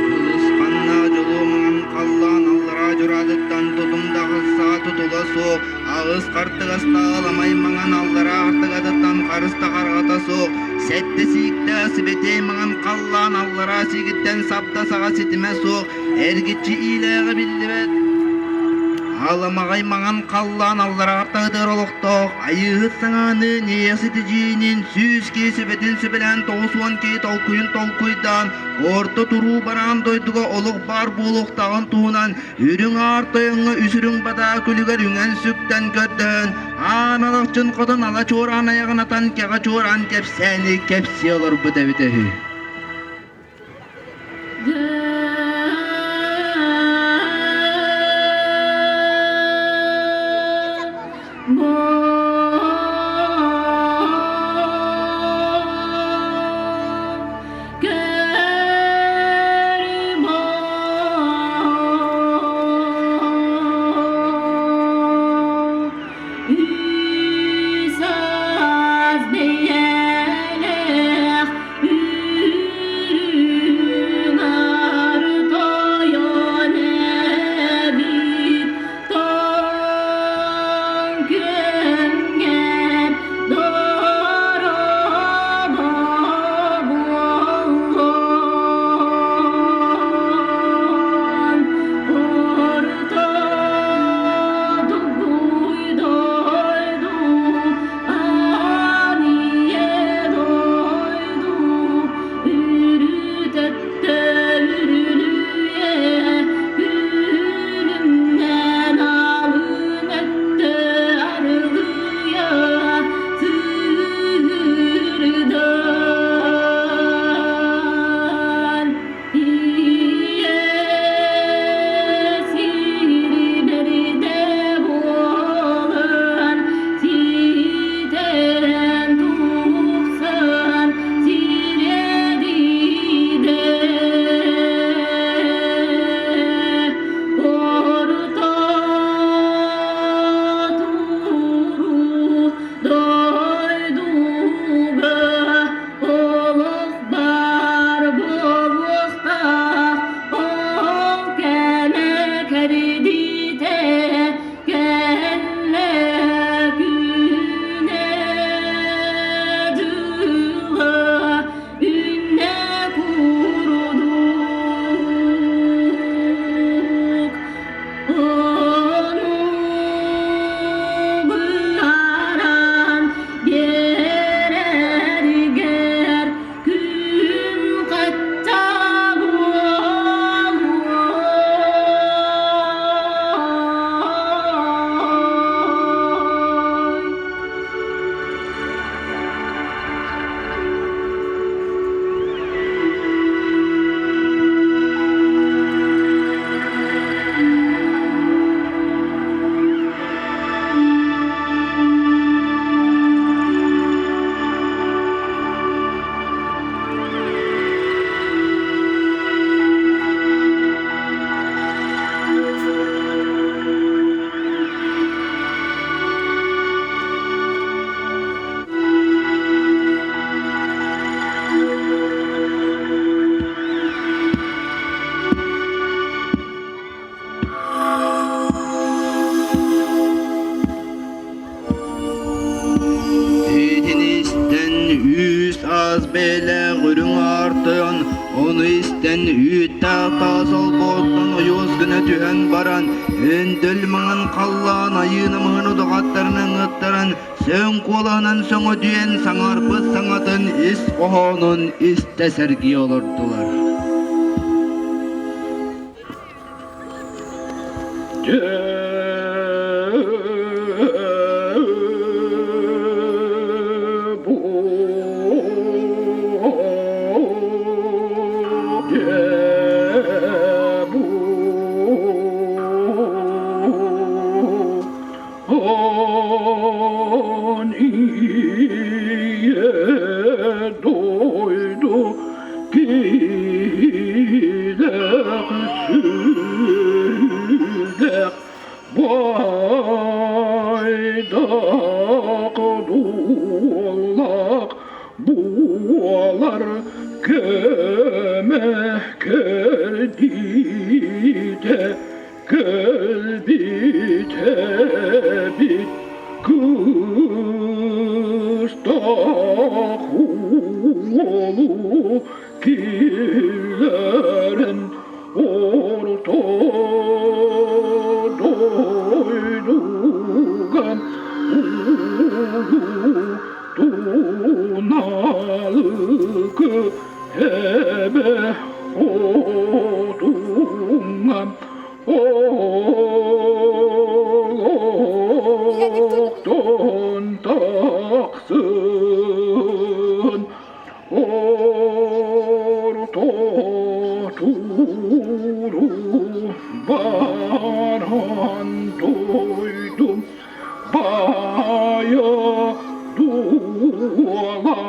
Дьулусханнаах дьолуо маҥан халлаан аллараа дьураатыттан тутумдаҕас саа тутула суох, аҕыс хартыгастаах аламай маҥан аллараа артыгатыттан харыс да хараҕата суох, сэттэ сииктээх сибэтиэй маҥан халлаан аллараа сиигиттэн сапта саҕа ситимэ суох, эргиччи иилээҕэ биллибэт. Аламаҕай маҥан халлаан аллараа таһытыгар олохтоох Айыыһыт саҥааны Ньиэхсит эдьиийиниин 100 киһи сүбэтин сүбэлээн 90 киһи толкуйун толкуйдаан орто туруу бараан дойдуга олох баар буолуохтааҕын туһунан Үрүҥ Аар Тойоҥҥо үс үрүҥ бадаа күлүгэр үҥэн-сүктэн көрдөһөн аан алахчын хотон ала чуораан айаҕын атан кэҕэ чуораан кэпсээни кэпсии олорбут эбитэ үһү. Итини истэн үс аас бэйэлээх үрүҥ аар тойон, ону истэн үүттээх таас олботтон ойуос гына түһэн баран, өндөл маҥан халлаан айыы намыһын удаҕаттарын ыҥыттаран, сөҥ куолаһынан сөҥөдүйэн саҥарбыт саҥатын ис хоһоонун истэ сэргии олордулар. Дойду киһилээх сүлэх байдак дуоллах буолар көмө кэрдиитэ кэлбитэ бит кыстах уолу киллэрэн орто дойдуга. Туналыкы эбэ хотуҥҥа олохтон тахсын орто тууру баран дойдум баайа дуола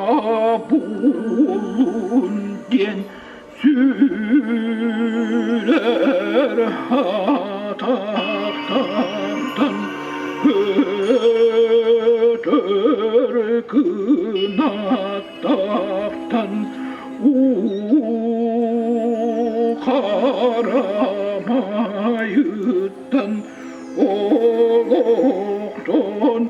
буоллун диэн сүүрэр атахтартан көтөр кынаттартан уу харамайыттан олохтон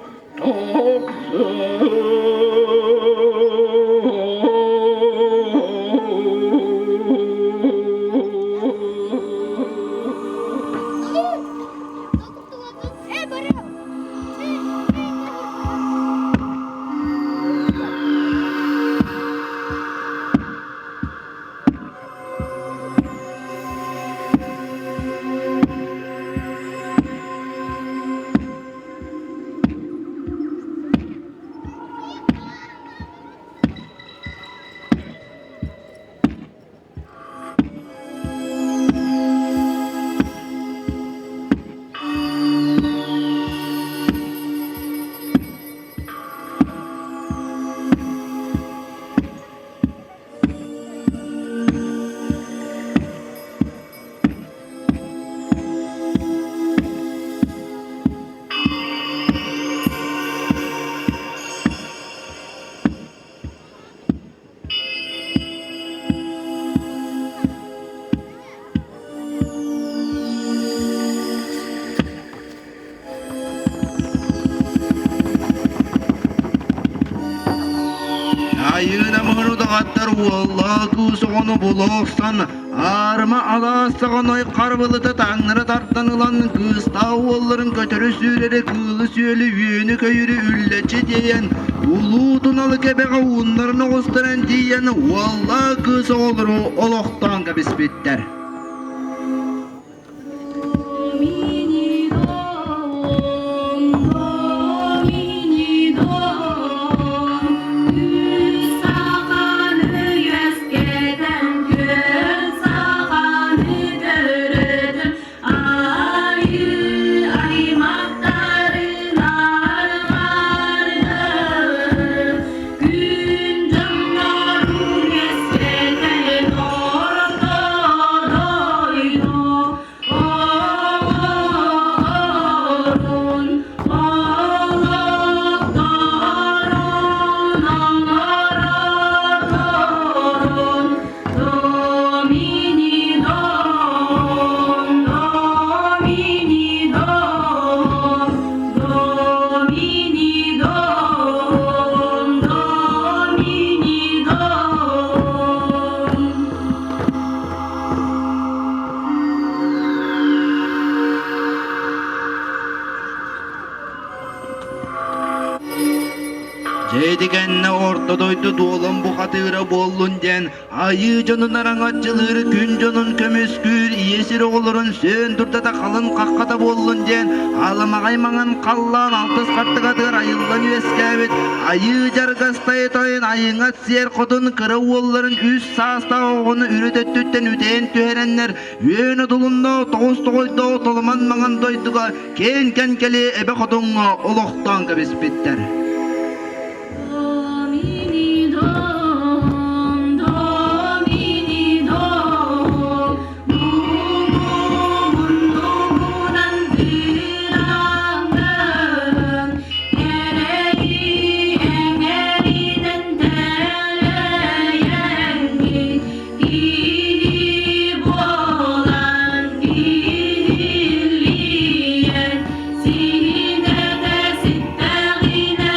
Айыына муҥур удаҕаттар уоллаах кыыс оҕону була охсон, аарыма алаас саҕаной харбылыта таҥнары тардан ылан кыыстаах уолларын көтөрү сүүрэри кыылы-сүөлү үөнү-көйүүрү үллэччи тиэйэн, улуу туналы кэбэҕэ ууннарын оҕустаран тиийэн уоллаах кыыс оҕолору олохтоон кэбиспиттэр. Дьэ кэннэ орто дойду дуолан бухатыыра буоллун диэн Айыы дьонун араҥаччылыыр, күн дьонун көмүскүүр, ийэ сир оҕолорун сөөн турдата халын хаххата буоллун диэн аламаҕай маҥан халлаан алтыс хаттыгатыгар айыллан үөскээбит айыы дьаргастай тойон айыҥат сиэр хотун кыра уолларын үс саастаах оҕону үрүт өттүттэн үтэйэн түһэрэннэр үөн одулуннаах тоҕус тоҕойдоох толомон маҥан дойдуга киэн кэнкэли эбэ хотуҥҥа олохтоон кэбиспиттэр. Киһи буолан киһилиэн, сиһинэтэ ситтэҕинэ.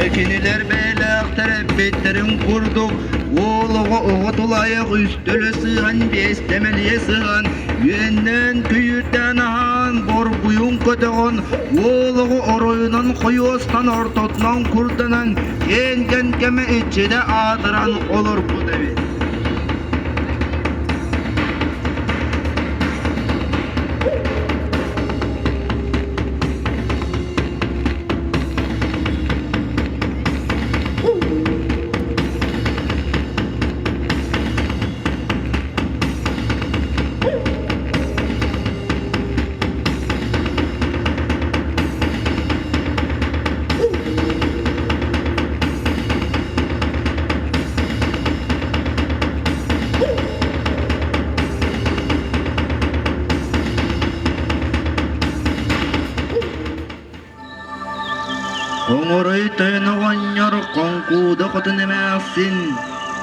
Дьэ кинилэр бэйэлээхтэр эппиттэрин курдук уол оҕо оҕо тулаайах үстөлө сыһан биэстэ мэлийэ сыһан үөннээн күйүүрдээн аһаан борбуйун көтөҕөн уол оҕо оройунан хойуостан ортотунан курданан киэн кэнкэмэ иччитэ аатыран олорбут эбит. Хоҥорой тойон оҕонньор хоҥкууда хотун эмээхсин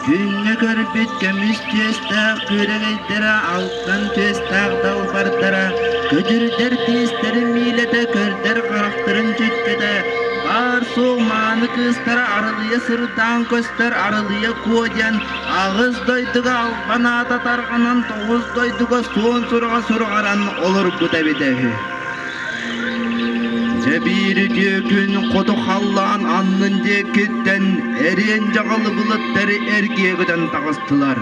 күҥҥэ көрбүт көмүс түөстээх күөрэгэйдэрэ алтан түөстээх далбардара көтүрдэр тиистэрин миилэтэ көрдөр харахтарын чүччэтэ баар-суох мааны кыыстара арылыйа сырдаан көстөр арылыйа куо диэн аҕыс дойдуга албан аата тарҕанан тоҕус дойдуга суон сураҕа сураҕаран олорбута эбитэ үһү. Дьэ биир үтүө күн хоту халлаан аннын диэкиттэн эриэн дьаҕалы былыттары эргийэ көтөн таҕыстылар.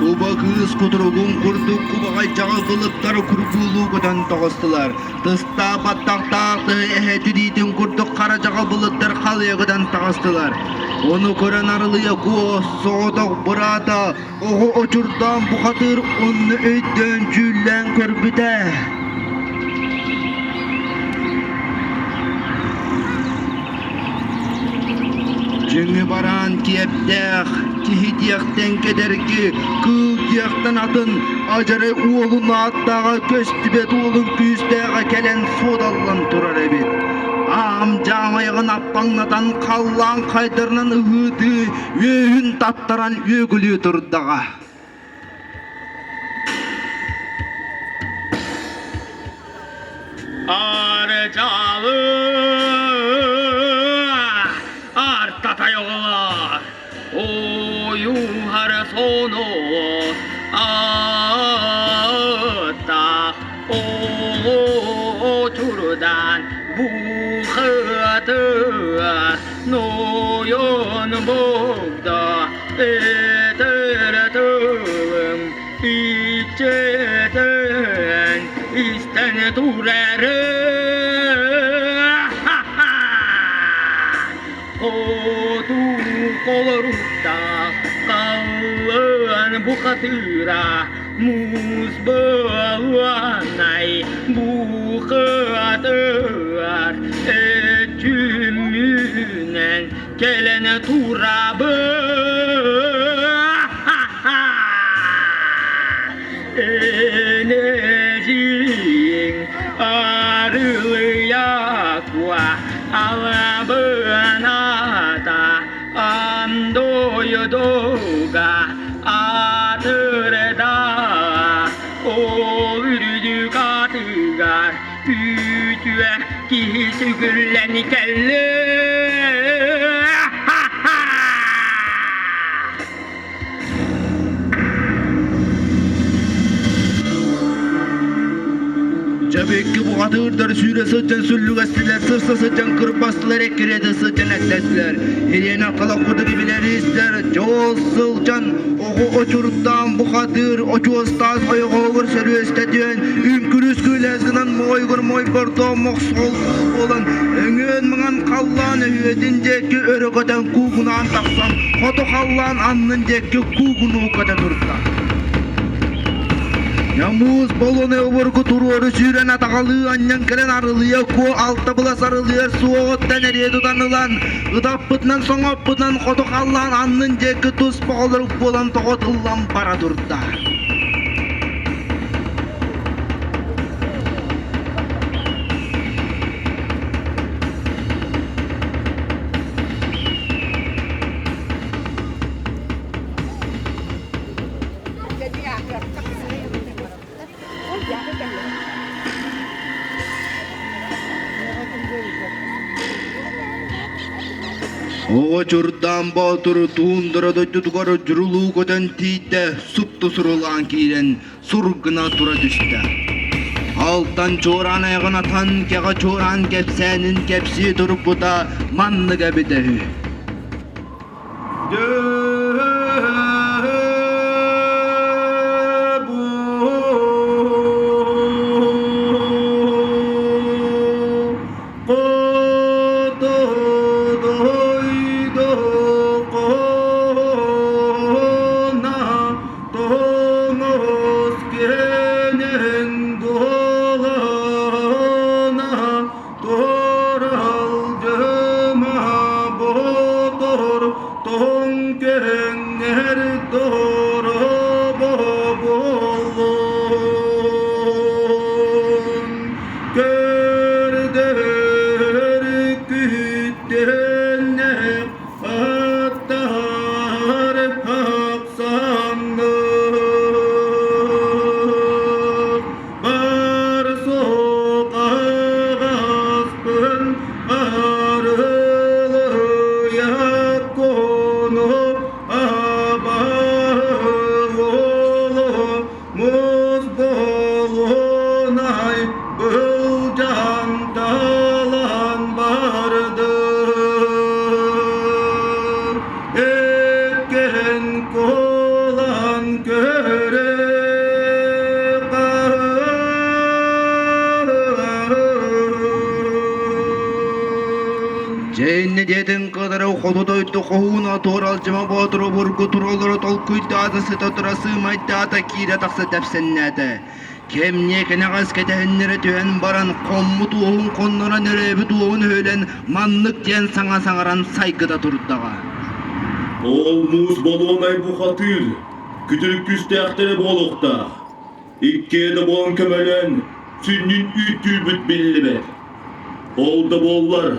Куба кыыс кутуругун курдук кубаҕай дьаҕыл былыттар курбуулуу көтөн тоҕустулар. Тыстаах баттахтаах тыһы эһэ тириитин курдук хара дьаҕыл былыттар халыйа көтөн таҕыстылар. Ону көрөн арылыйа куо соҕотох быраата оҕо очурдаан бухатыыр онно өйдөөн дьүүллээн көрбүтэ. Дьиҥи бараан киэптээх, киһи диэхтэн кэдэрги, кыыл диэхтэн атын, адьарай уолун ааттааҕа көстүбэт уолун күүстээҕэ кэлэн суодаллан турар эбит. Аам дьаамайаҕын аппаҥнатан халлаан хайдарынан ыһыытыы, үөһүн таттаран үөгүлүү турдаҕа. Арчалы артатай оҕолор ойууһар сону аттах оҕочурдан бухатыр нойон богда этэр тылым иччитин истэн турары Хоту холоруктаах халлаан бухатыыра муус буолуонай бухатыр өтүмүнэн кэлэн турабын Энэжииҥ арылыйа куа алабыната андойдуга атырда ол үрдүк атыгар үтүө киһи сүгүллэн кэллэ. Дьэбикки бухатыырдар сүүрэ сылдьан сүллүгэстилэр, сырса сылдьан кырбастылар, эккирэтэ сылдьан эттэстилэр. Ириэнэ халах курдук билэристэр, дьол сылдьан оҕо очуруттаан бухатыыр, очуостаан ойоҕоһугар сөрүөстэтиэн, үҥкүрүс күлэс гынан моойгор мойбордоо мохсоҕол буолан, өҥүөн маҥан халлаан өһүөтүн диэки өрө көтөн куугунаан тахсан, хоту халлаан аннын диэки куугунуу көтө турда. Ньамуус болону обургу туруору сүүрэн атаҕалыы анньан кэлэн арылыйа куо алта былас арылыйар суоҕуттан эриэ тутан ылан ытаппытынан соҥоппутунан хоту халлаан аннын диэки туспа холорук буолан тоҕо тыллан бара турда. Оҕо Чурдаан Боотур туундара дойдутугар дьурулуу көтөн тиийдэ, супту сурулаан киирэн сур гына тура түстэ. Алтан чуораан айаҕын атан, кэҕэ чуораан кэпсээнин кэпсии турбута маннык эбитэ үһү. Дьэ иннэ диэтин кытары хоту дойду хоһууна туоралдьыма боотуру бургу туролору толкуйдаата сыта тура сыымайдаата киирэ тахса тэпсэннээтэ. Кэмниэ кэнэҕэс кэтэһиннэрэ түһэн баран хоммут уоһун хоннорон өрөөбүт уоһун өһүлэн маннык диэн саҥа саҥаран сайгыта турдаҕа. Ол муус болуонай бухатыыр, күтүр күстээхтэрэ буолуохтаах. Иккиэ да буолан көмөлөөн, сүнньүн үүттүүрбүт биллибэт. Ол да буоллар,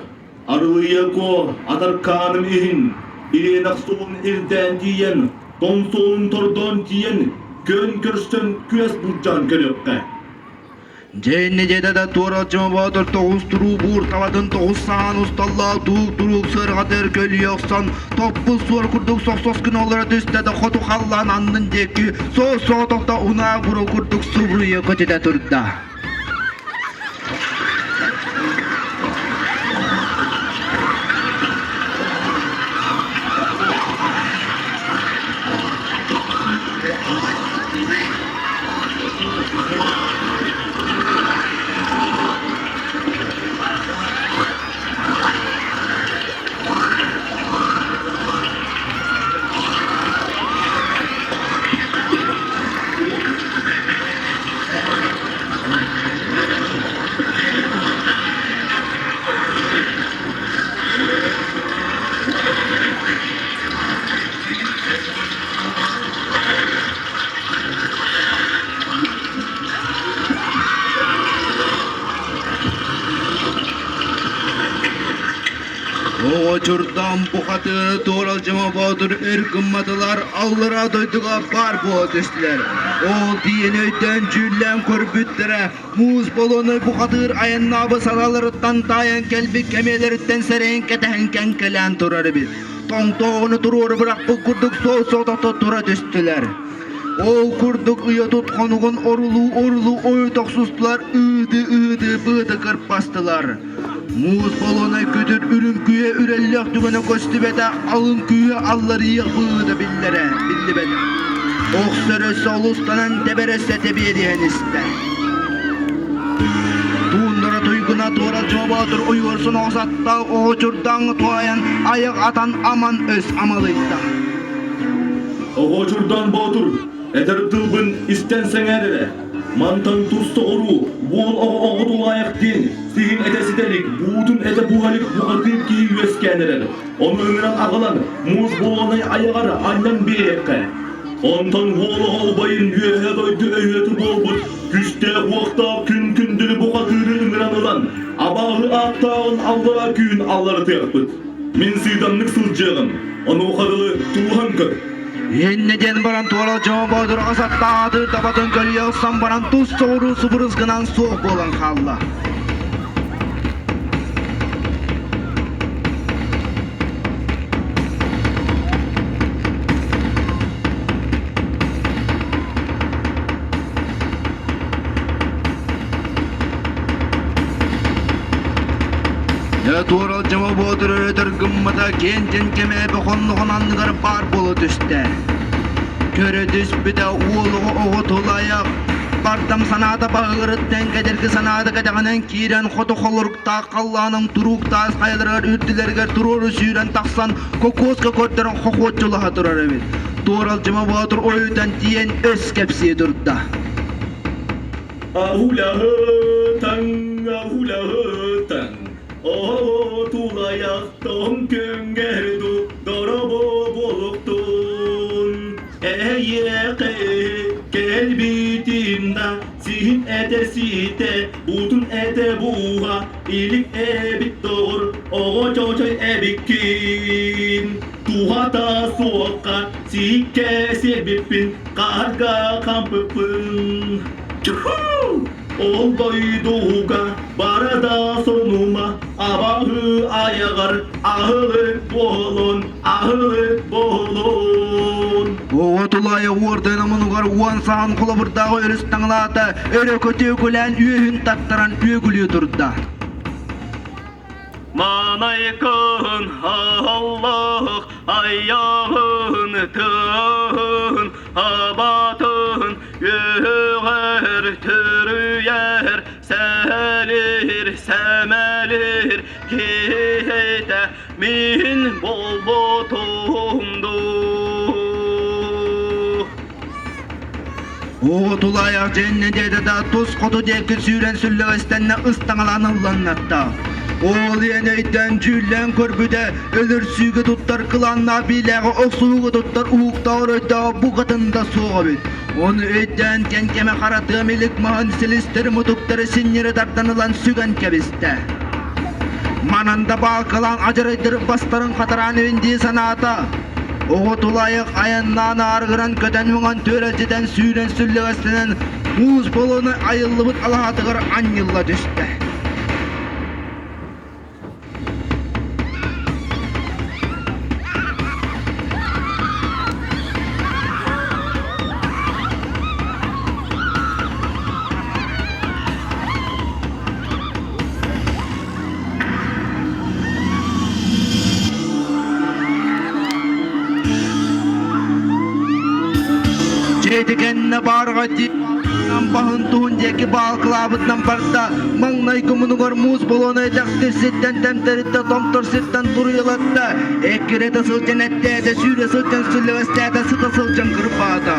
Арылыйа Куо атаркааным иһин, ириэнэх суолун ирдээн тиийэн, тоҥ суолун тордоон тиийэн, күөн көрсөн күөс былдьаан көрүөххэ. Дьэ иннэ дьиэтэ да туора Дьомо Боотур тоҕус туруу буур табатын тоҕус саҕан усталлаах дуук туруук сыарҕатыгар көлүйэ охсон, топпут суор курдук сохсос гына олоро түстэ да хоту халлаан аннын диэки суос-соҕотохто унаа буруо курдук субуруйа көтүтэ турда. Оҕочурдаан бухатыыры Туоралдьыма Боотур өр гымматылар, аллараа дойдуга баар буола түстүлэр. Ол тиийэн өйдөөн дьүүллээн көрбүттэрэ, муус болуонай бухатыыр айаннаабы салаларыттан таайан кэлбит кэмиэлэриттэн сэрэйэн кэтэһэн кэҥкэлээн турар эбит. Тоҥтооҕуну туруору бырахпыт курдук суол-соҕотохто тура түстүлэр. Ол курдук уйа тут хонугун орулуу-орулуу ойута охсустулар, ыыты-ыыты быаты кырпастылар. Муус болуонай күтүр үрүҥ күйэ үрэллэх түгэнэ көстүбэтэ, алын күйэ алларыйыах быыта биллэрэ биллибэтэ. Охсор өссө олустанан тэбэр өссө тэбиэриһэн истэ. Туундара туйгуна туора Чуобоотур уйуор соноҕос аттаах оҕо чурдаҥҥа туһаайан айах атан аман өс амалыйда. Оҕо чурдаан боотур, этэр тылбын истэн сэҥээр эрэ. Мантан тус соҕуруу, буол оҕо оҕотулаайах диэн, сиһин этэ ситэ илик, буутун этэ буһа илик бухатыыр киһи үөскээн эрэр. Ону ыҥыран аҕалан, муус буоланай айаҕар анньан биэриэххэ. Онтон уол оҕо убайын үөһэ дойду өйүөтэ буолбут күстээх-уохтаах күн күндүлү бухатыыры ыҥыран ылан, абааһы ааттааҕын аллара түүн алларытыахпыт. Мин сыыдамнык сылдьыаҕым, онуоха дылы тууһан көр. Иннэ диэн баран туора Дьомо Боотур асаттааты табатын көлүйэ охсон баран тус соҕуруу субурус гынан суох буолан хаалла. Дьэ туоралдьыма боотур өрөтөр гыммата киэнтэн кэмээбэ хонноҕун анныгар баар буола түстэ. Көрө түспүтэ уол оҕо оҕо тулаайах, бардам санаата баһыгырыттан кэдэрги санаата кэтэҕинэн киирэн хоту холоруктаах халлааныҥ туруук таас хайаларыгар үрдүлэригэр туруору сүүрэн тахсан кокуоска көрдөрөн хохуоччулаһа турар эбит. Туоралдьыма Боотур ойутан тиийэн өс кэпсии турда. Ахулаһытаҥ, ахулаһытаҥ, оһоҕо тулайахтан көҥгэр ду доробо буолуктун. Эйиэхэ кэлбитим да сиһин этэ сиитэ, буутун этэ бууһа, илик эбит доҕор, оҕо чочой эбиккин. Туһата суохха сииккэ сиэбиппин, хаарга хампыппын. Тьфу! Ол дойдуга бара да сонума, абаһы айаҕар аһылык буолун, аһылык буолун. Оҕо тулаайа уордайын омунугар уон саҕан холобурдааҕы өрүс таҥалаата, өрө көтүөкүлээн үөһүн таттаран үөгүлүү турда. Манайкын аһаллах айаҕын тыаһын абатын үөҕэр төрүйэр сэлир сэмэлир киһитэ мин буолбутум дуу. Оҕо тулаайах дьэннэ диэтэ да тус хоту диэки сүүрэн сүллэҕэстэннэ ыстаҥалаан ылланнатта. Ол иэн өйдөөн дьүүллээн көрбүтэ, өлөрсүүгэ туттар кылааннаах биилээҕи охсуһууга туттар уһуктаах оройдооҕо букатын да суох эбит. Ону өйдөөн кэнкэмэ хара тыам илик маһын силистэри мутуктары синньири тардан ылан сүгэн кэбистэ. Манан да баалкалаан адьарайдары бастарын хатараан эбин дии санаата. Оҕо тулаайах айаннаан аарыгыран көтөн-мөҥөн түөрэлдьитэн сүүрэн сүллэгэстэнэн муус болуону айыллыбыт алаһатыгар анньылла түстэ. Дьиэти кэннэ баарга баһын туһун диэки баалкылаабытынан барда. Маҥнайгы мунугар муус болуона этэхтир сиртэн тэмтэриттэ томтор сиртэн туруйалатта. Эккирэтэ сылдьан эттээтэ, сүүрэ сылдьан сүллэгэстээтэ, сыта сылдьан кырбаата.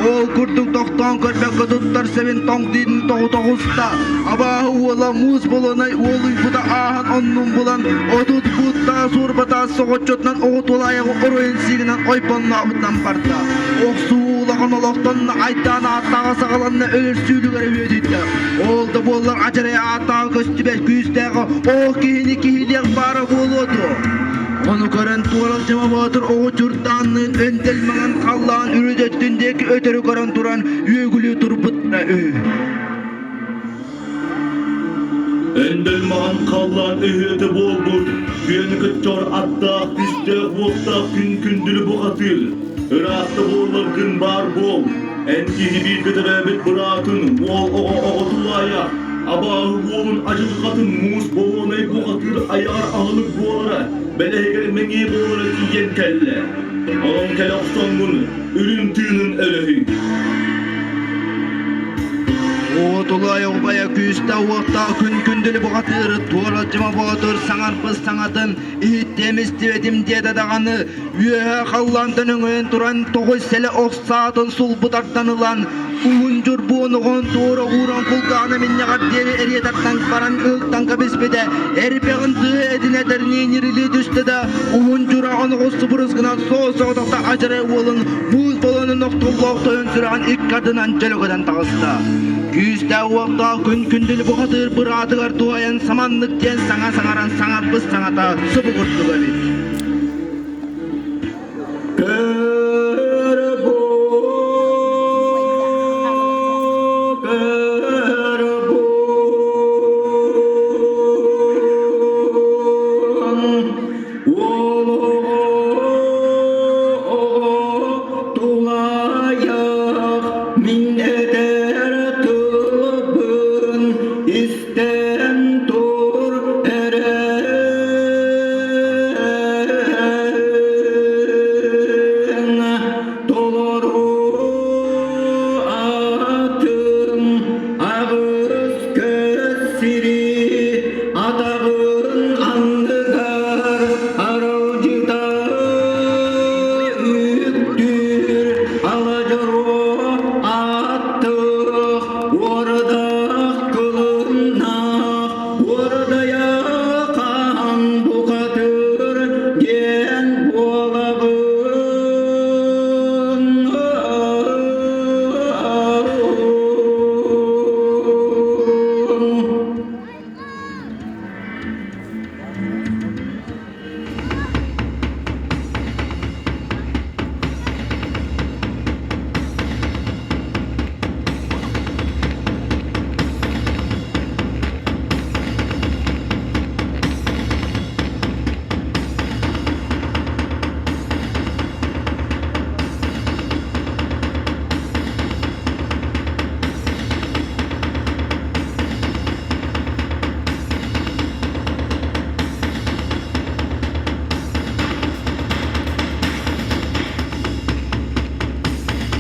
Ол курдук тохтоон көрбөккө туттар сэбин тоҥ диитин тоҕута оҕуста. Абааһы уола муус болуонай уолуйбута ааһан оннун булан, 30 бууттаах суорбатаас соҕоччутунан оҕо тулаайаҕы оройун сиигинэн ойбоннообутунан барда. Охсуу улахан олохтон айдаан ааттааҕа саҕаланна өлөрсүүлүгэр үөдүйдэ. Ол да буоллар адьарай ааттааҕа көстүбэт күүстээҕэ ол киһини киһилиэх баара буолуо дуо? Ону көрөн Туоралдьыма Боотур оҕо чурдаанныын өнтөл маҥан халлаан үрүт өттүн диэки өтөрү көрөн туран үөгүлүү турбуттара үһү. Өндөл маҕан халлаан өһүөтэ буолбут, күөнү көччөр аттаах, күстээх-уохтаах күн күндүлү бухатыыр. Ыраахта буолларгын баар буол, эн киһи бииргэ төрөөбүт быраатын уол оҕо оҕо тулаайах, абааһы уолун адьырҕатын муус болуонай бухатыыр айаҕар аһылык буолара, бэлэһигэр мэҥиэ буолара тиийэн кэллэ. Онон кэлэ охсоҥҥун үрүҥ тыынын өрөһүй. Уотулай убайа күүстэ уоттаах күн күндүлү бухатыыры туоралдьыма боотур саҥарбыт саҥатын иһиттиэм истибэтим диэтэ даҕаны үөһэ халлаантан өҥөйөн туран тоҕус сэлэ ох саатын сулбу тардан ылан уһун дьурбуонугун туора ууран кулгаана минньэҕэр диэри эрийэ тардан баран ыһыктан кэбиспитэ эрбэҕин тыа этинэ тэрнии ньирилии түстэ да уһун дьураҕын оҕус субурус гынан суос-соҕотохто адьарай уолун муус болонун охтуллоох тойон сүрэҕин икки ардынан дьөлөкөтөн таҕыста. Күүстээх уохтаах күн күндүл бухатыыр быраатыгар туһайан саманнык диэн саҥа саҥаран саҥарбыт саҥата субу курдук эбит. Тулаайах мин этэр тылбын истэн тур эрэ.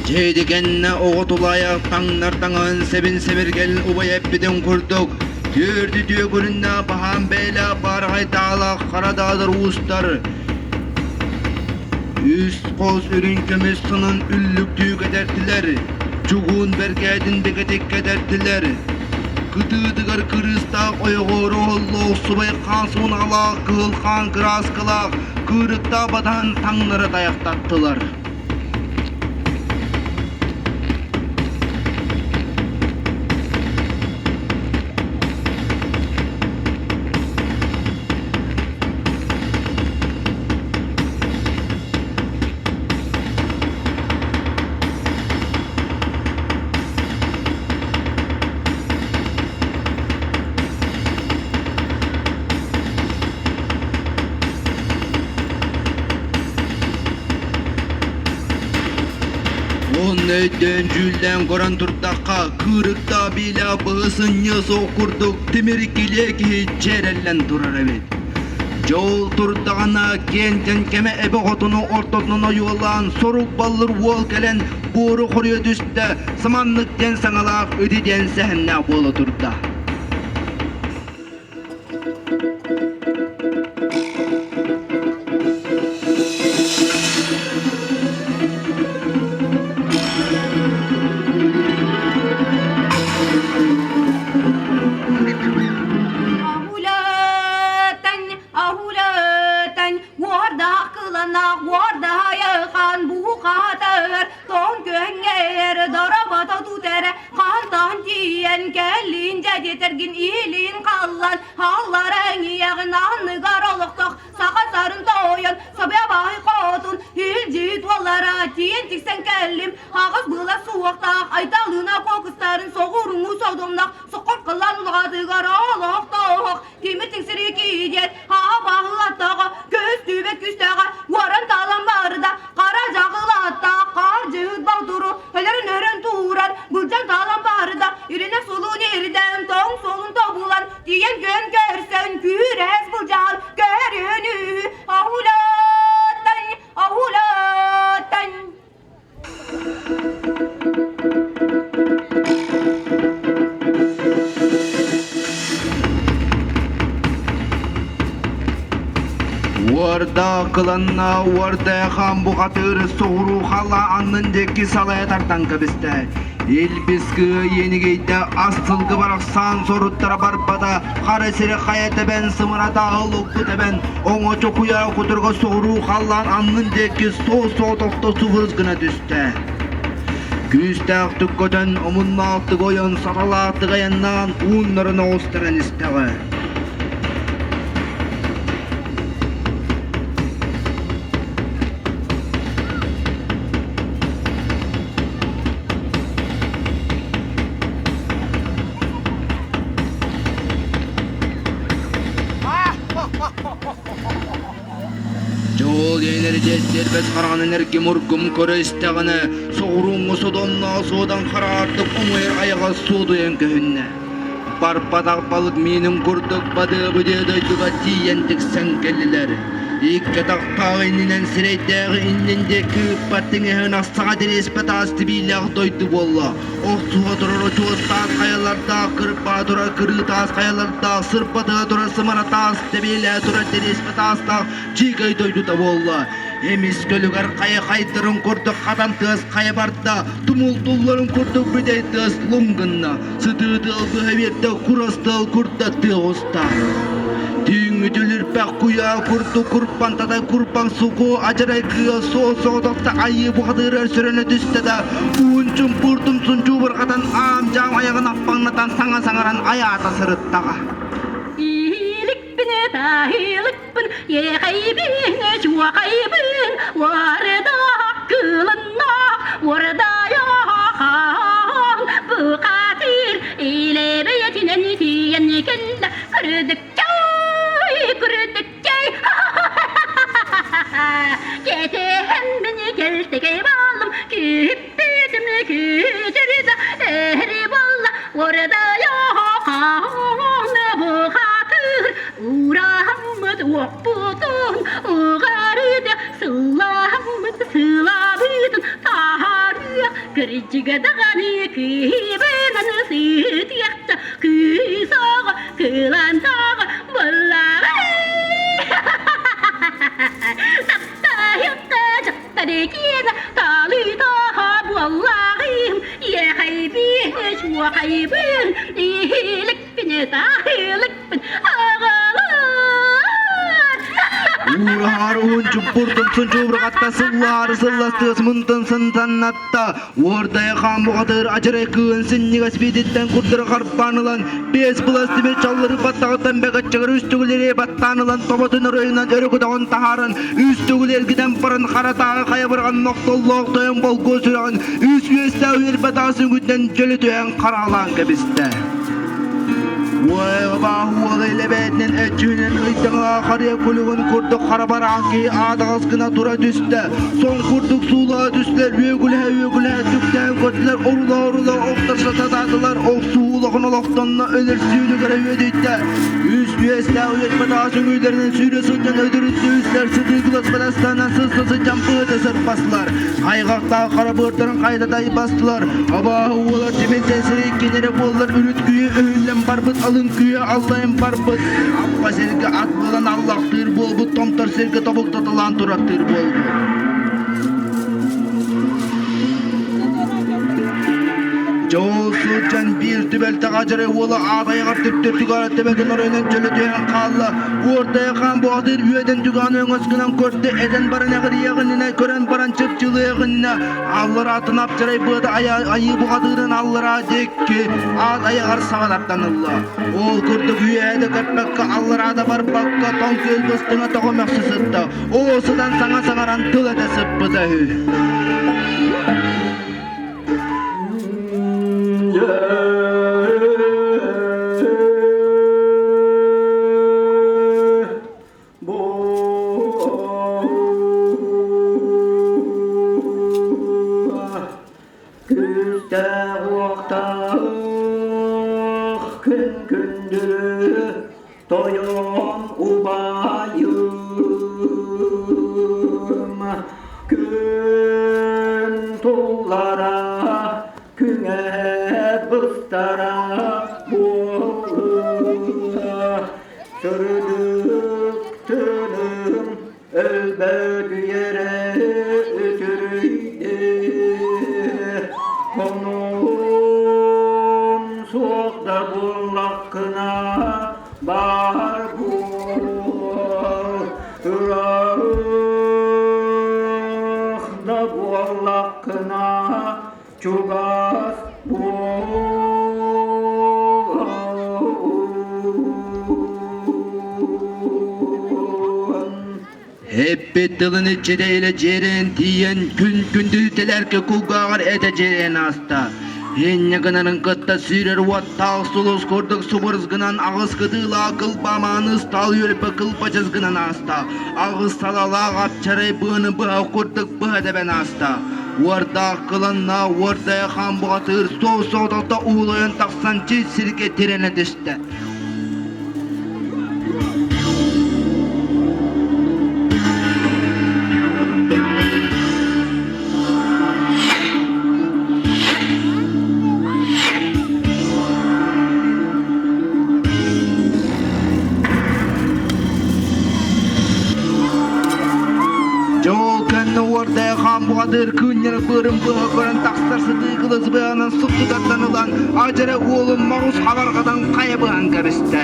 Дьиэди кэннэ оҕо тулаайах таҥнар таҥаһын сэбин сэбиргэлин убай эппитин курдук, түөрт үтүө көрүннээх баһаам бэйэлээх баараҕай таалаах хара даадыр уустар үс хос үрүҥ көмүс сынын үллүктүү кэтэртилэр, чугуун бэргээтин бигэтик кэтэртилэр. Кытыытыгар кырыыстаах ойоҕоору оһоллоох субай хаан сунаҕалаах кыһыл хаан кырааскалаах кыырыктаах батаһын таҥнары тайахтаттылар. Уонна өйдөөн дьүүллээн көрөн турдахха, кыырыктаах биилээх быһы сынньыа суох курдук тимир килиэ киһи дьиэрэллэн турар эбит. Дьол турдаҕына киэнтэн кэмэ эбэ хотуну ортотунан ойуолаан сорук баллыр уол кэлэн буору хоруйа түстэ, саманнык диэн саҥалаах үтү диэн сэһэннээх буола турда. Аһулатан, аһулатан, уордаах кыланах, уордаайахан буухатар, тоҥ көҥҥэр доробото тутэр, хантан тиийэн кэллин дьэдиэтэргин илин халлан, халлар эҥиэҕин анныгар олохтоох саха сарын тойон, сабыа баай хотун, илдьит уоллара тиийэн тиксэн кэллим, аҕыс была суохтаах, айталыына кокустарын соҕуруҥу содумнах, Соккор кыллан улаҕатыгар олохтоох тимир тиҥсири киидиэт хаабаһылаттаҕа көстүбэт күстээҕэ уоран таалан барда хара дьаҕылаттаах хаар дьыһыт балтуру өлөрөн өрөн туурар былдьан таалан барда иринэ сулун ирдэн тоҥ суолун тобулан тиийэн күөн көрсөн күүрэс былдьаан көрүнүү аһулаттан аһулаттан Уордаах кыланна уордаах бухатыыр соҕуруу хала аннын диэки салайа тардан кэбистэ. Илбис кыа иэнигийдэ ас сылгы барахсан соруттара барбата, хара сири хайа тэбэн сымырата олукку тэбэн, оҥочо куйаа кутурга соҕуруу халлаан аннын диэки суос-соҕотохто субурус гына түстэ. Күүстээхтик көтөн, омуннаахтык ойон, саталаахтык айаннаан ууннарын оҕустаран истэҕэ. Дьол энэрдиэс сиэрбэс хараҕынан эргим-ургум көрө истэҕинэ, соҕурууҥҥу содомноох суодан хараардык оҥойор айаҕа суодуйан көһүннэ. Барбатах балык миинин курдук бадыабы-дыа дойдуга тиийэн тиксэн кэллилэр. Икки атахтаах иннинэн сирэйдээҕи иннин диэки ыыппат тиҥэһин ахсаҕа тириэспэ таас тибиилээх дойду буолла. Охсуһа турар очуос таас хайалардаах, кырбаа турар кырыы таас хайалардаах, сырбатыга турар сымара таас, тэбиэлээ турар тириэспэ таастаах дьиикэй дойдута буолла. Эмис көлүгэр хайа хайдарын курдук хатан тыас хайа барда, тумултулларын курдук бүтэй тыас лум гынна, сытыы тыал быһа биэрдэ, курас тыал курда тыа уста. Түүҥҥү түлүрпэх куйаа курдук курбан тата курбан суку адьарай кыа суол соҕотохто айыы бухатыырар сөрөнө түстэ да уун чумпуур тумсун чуубурҕатан аам-дьаам айаҕын аппаҥнатан саҥа саҥаран айаата сырыттаҕа. Ииликпин таһыылыкпын иэхэйбин чуохайбын уордаах кылыннаах уордайахан бухатыр илэбэйэтинэн тиийэн кэллэ күрдүкчэй күрдүкчэй Кетеһэн мини келтекей балым күүппүтүм күүтүрүдэ эри болла уордайахан бухатыр Ураһаммыт уоппутун угарыда сыллаһаммыт сылабыт. Кырдьыга даҕаны кыһыбынан сытыахча кыыс оҕо кылаантаҕа буоллаҕа. Таптаһыахха дьахтары киэнэ талыы-таха буоллаҕым, иэхэйбин, чуохайбын, иһиликпин, таһылыкпын аҕалар. Уураһар уһун чуппур тумсун чуубурҕатта сыллаары сылластыас мунтун сынтаннатта уордайа хаан бухатыыр адьарай кыын синньигэс биититтэн курдары харбаан ылан биэс былас тимир чаллыры баттаҕыттан бэгэччэгэр үс төгүл эрэ баттаан ылан тоботун оройунан өрө көтөҕөн таһааран үс төгүл эргитэн баран хара тааҕы хайа быраҕан нохтоллоох тойон болгуо сүрэҕин үс үөстээх үөрбэ таас үҥүтүнэн дьөлө түһэн хараалаан кэбистэ. Уойба уола илэбээтинэн өччүһүнэн ыйдаҥалаах харыйа күлүгүн курдук хара бараан киһи аатаҕас гына тура түстэ. Сон курдук суулаһа түстүлэр, үөгүлэһэ-үөгүлэһэ түктээн көрдүлэр, орула-орула охторсо сатаатылар, охсуһуу улахан олохтонно өлөрсүүнү көрө үөдүйдэ. Үс үөстээх үөспэтаҕа сөҥүүлэринэн сүүрэ сылдьан өдөрүттэ үстэр сытыы кылас бадастанан сыста сылдьан быата сырпастылар. Хайҕахтаах хара быартарын хайда тайбастылар. Абааһы уола тимиртэн сирэй кинэрэ буоллар үрүт күйэ өһүллэн барбыт, алын күйэ аллайан барбыт. Аппа сиргэ ат буолан аллахтыыр буолбут, томтор сиргэ тобуктаталаан тураттыыр буолбут. Дьол сылдьан биир түбэлтэҕэ дьарай уола аатайаҕар түптүр төбөтүн оройунан чөлө түһэн хаалла. Уордайа хаан боотур үөдэн түгэҕин өҥөс гынан көрдө, этэн баран эҕирийэҕининэ, көрөн баран чыпчылыаҕынна, аллараатын апчарай быата айыы бухатыырын аллараа диэки аат айаҕар саҕалартан ылла. Ол курдук үөһэ да көппөккө, аллараа да барбакка, тоҥ күөл быстыҥа тоҕо мөхсө сытта. Ол сытан саҥа саҥаран тыл этэ сыппыта үһү. Күүстээх уохтаах күн күндүлү тойон убайым күн туллара күҥэ быстара буолла сырдык тыным өлбөдүйэрэ үтүрүйдэ хонуум суох да буллаххына баар буол ыраах да буоллаххына чугас буол. Эппит тылын иччитэ илэ дьиэрэн тиийэн күн күндүтэлэргэ кулгааҕар этэ дьиэрэн ааста. Инньэ гынарын кытта сүүрэр уоттаах сулус курдук субурус гынан аҕыс кытыылаах кылбамааны ыстаал үөрбэ кылбачыс гынан ааста. Аҕыс салалаах апчарай быаны быһа курдук быһа тэбэн ааста. Уордаах кыланна уордайа хаан бухатыыр суол-соҕотохто уулайан тахсан чэй сиргэ тирэнэ түстэ. Дьэ ол кэннэ уордайа хаан бухатыыр кыынньара быарын быһа көрөн тахсар сытыы кылыс быанан суптутаттан ылан адьара уолун моҕус хабарҕатан хайа быһан кэбистэ.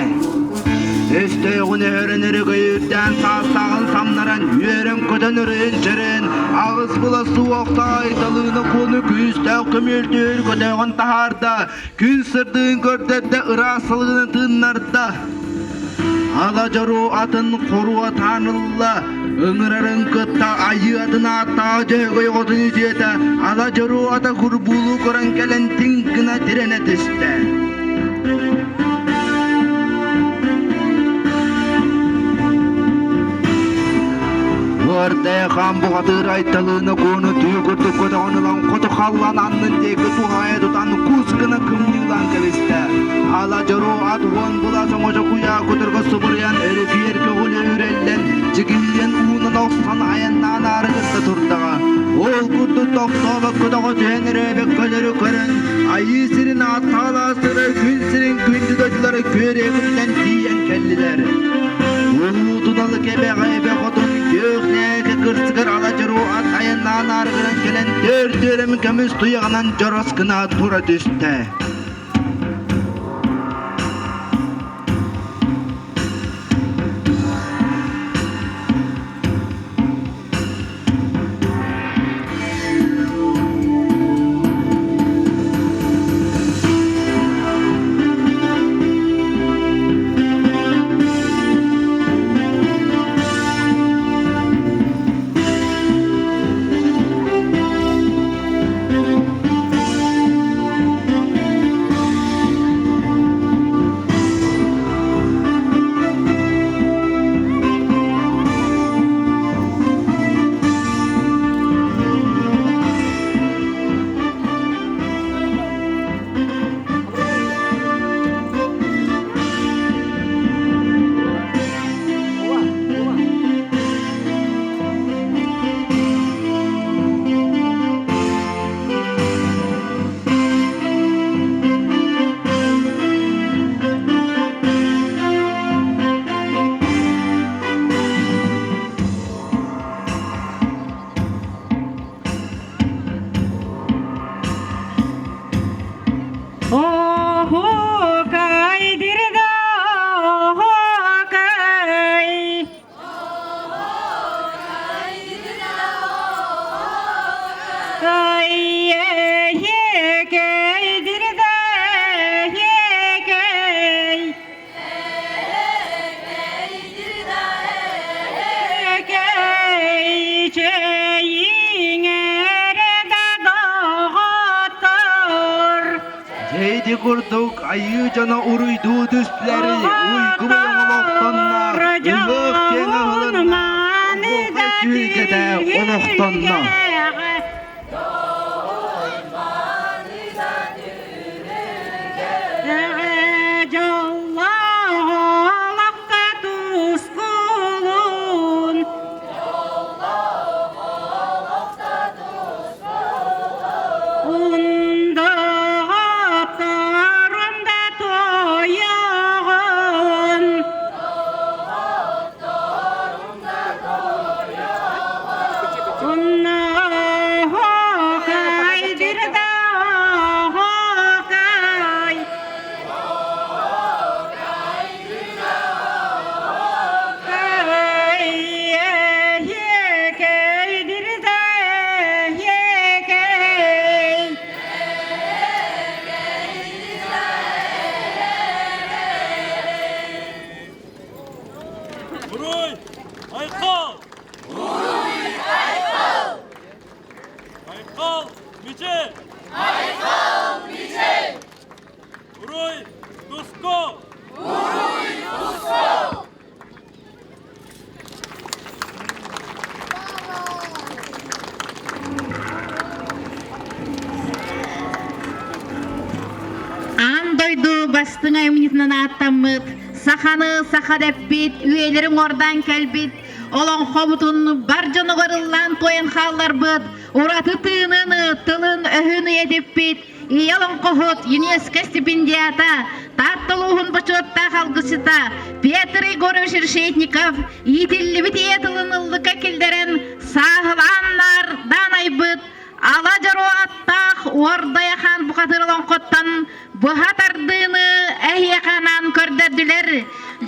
Өстөөҕүн өһөрөн өрөгөйүрдээн саастааҕын самнаран үөрэн-көтөн өрөйөн-чөрөйөн аҕыс була суохтаай талыыны куону күүстээх көмүөлтүүр көтөөҕүн таһаарда күн сырдыгын көрдөрдө ыраас салгыны тыыннарда Ала дьоруо атын хоруо таанылла, ыҥырарын кытта айыы атын ааттаах дьөһөгөй оҕотун үтүөтэ ала дьоруо ата курбуулуу көрөн кэлэн тиҥ гына тирэнэ түстэ. Уордайа хаан бухатыыр айталыына куону түү курдук көтөҕөн ылан хоту халлаан аннын диэки туһаайа тутан кус гына кымньыылаан. ыллаан кэбистэ. Ала дьоруо ат уон былаас оҥочо куйаа кутурга субуруйан өрүкүйэр көҕүлэ үрэллэн, дьигиһийэн уунан охсон айаннаан аарыгыста турдаҕа. Ол курдук тохтообокко тоҕо түһэн өрөөбөккөлөрү көрөн, айыы сирин ааттаалаастара күн сирин күндү дойдулары күөрэйбитинэн тиийэн кэллилэр. Улуу Туналы кэбэҕэ эбэ хотун күөх нээки кырсыгар ала дьоруо ат айаннаан аарыгыран кэлэн түөрт көмүс туйаҕынан дьорос гына тура түстэ. Оһуокай дирга оһуокай Ай-е-е-кэй дирга е-кэй Кэй чэйиҥэрэ да доҕоттор Дьэйди курдук айыы дьоно уруйдуу түстүлэр, уйгу быйаҥ олохтонно, ыһыах киэҥ аһылынна, оһуохай түһүлгэтэ олохтонно. Дьоллоох олоххо тускулун Ундоҕотторум да туойаҕын Уннаһокай дирдаһокай Кэй дирдаһекэй Уруй! Айхал! Уруй! Айхал! Айхал! Мичил! Айхал! Мичил! Уруй! Туску! Уруй! Туску! Аан дойду бастыҥ айымньытынан ааттаммыт, саханы саха дэппит, үйэлэрин уордаан кэлбит, олоҥхобутун бар дьонугар ыллаан туойан хаалларбыт, ураты тыынын, тылын, өһүн үйэтиппит, ийэ олоҥхоһут ЮНЕСКО стипендиата, Таатта улууһун бочуоттаах алгысчыта Петр Егорович Решетников иитиллибит ийэ тылын ыллыкка киллэрэн сааһылаан наардаан айбыт Ала дьоруо аттаах Уордайахан бухатыыр олоҥхоттон быһа тардыыны эһиэхэ анаан көрдөрдүлэр.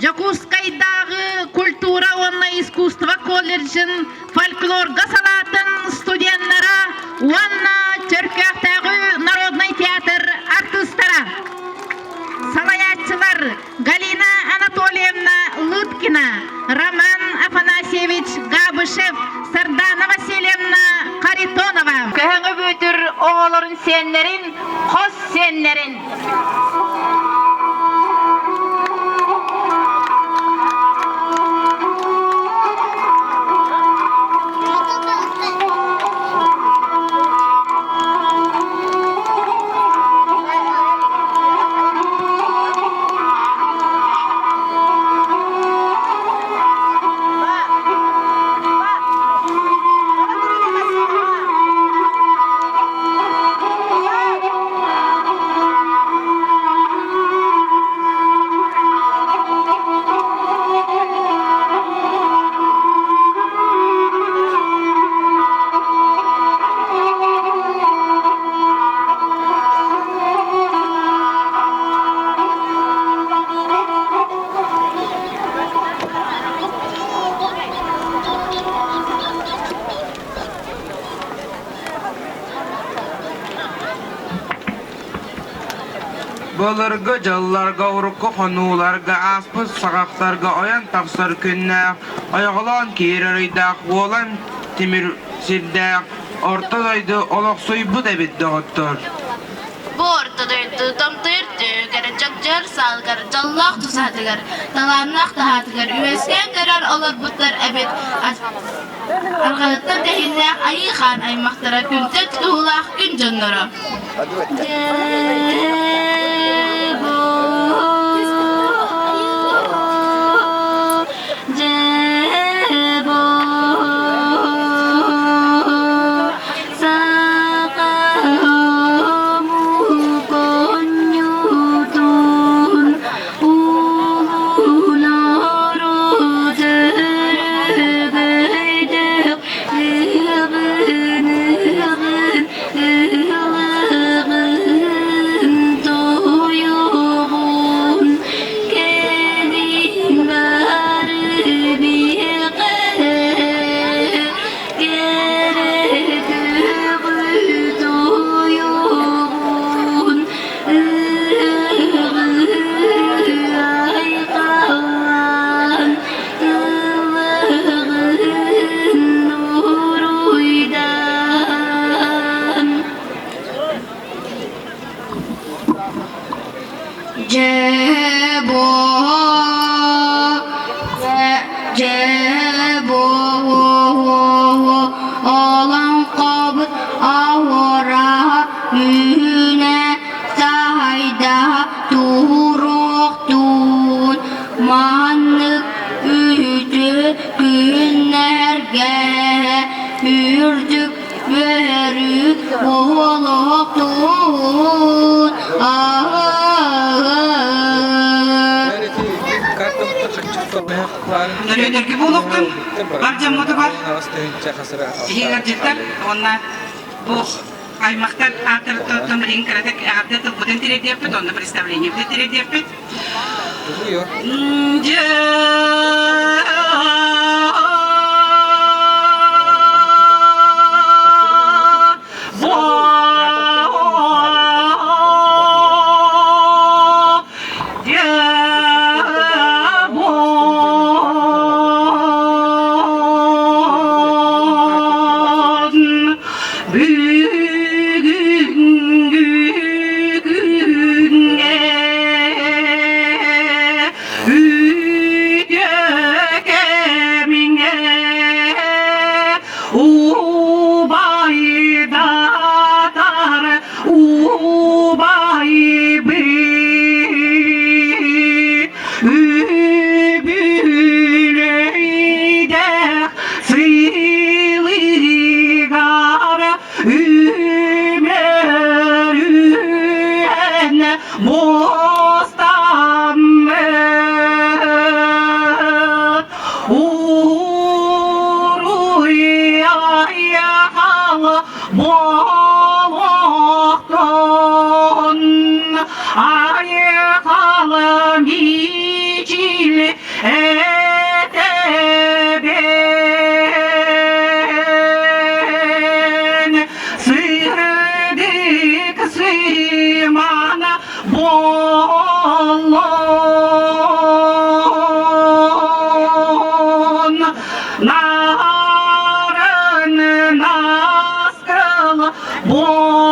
Дьокуускайдааҕы культура уонна искусство колледжын фольклорга салаатын студеннара уонна Чөркөөхтөөҕү народнай театр артыыстара. Салайааччылар Галина Анатольевна Лыткина, Роман Афанасьевич Габышев, Сардана Васильевна Харитонова. Көһөҥө Бүөтүр оҕолорун сиэннэрин, хос сиэннэрин. Былыргы дьылларга урукку хонууларга ааспыт саҕахтарга ойон тахсар күннээх, ойоҕолоон киирэр ыйдаах уолан тимир сирдээх орто дойду олохсуйбут эбит доҕоттор. Бу орто дойду томтойор түгэр, дьагдьайар саалыгар, дьоллоох тусаһатыгар, талааннаах таһаатыгар үөскээн көрөр олорбуттар эбит. Арҕаһыттан тэһииннээх Айыы Хаан аймахтара күнтэн тутуһуулаах күн дьонноро. Олоҥхобут оһуораһа үүнэ саһайдаһа туруохтуун маннык үтүө күннэргэ үрдүк үөрүү буолуохтун. Нөрүөнөргү буолуохтун бар дьоммутугар иһиҥэрдьиттэр уонна бу аймахтар ааттарыттан билигин кыратык эҕэрдэ тылбытын тириэрдиэхпит уонна представлениебытын тириэрдиэхпит. Убайдатар убайбыт үбүлэйдээх сыылыгар үмүрүһэн мустаммыт Уруй айхал буолуохтун айхал мичил этэбин сырдык сыймана буоллун нарын наскыл буолуохтун.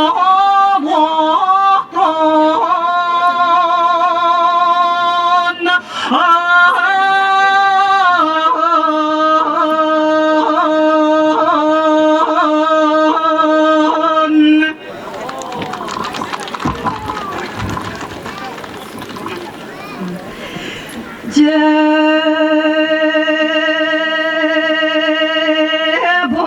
Дьэ, бу.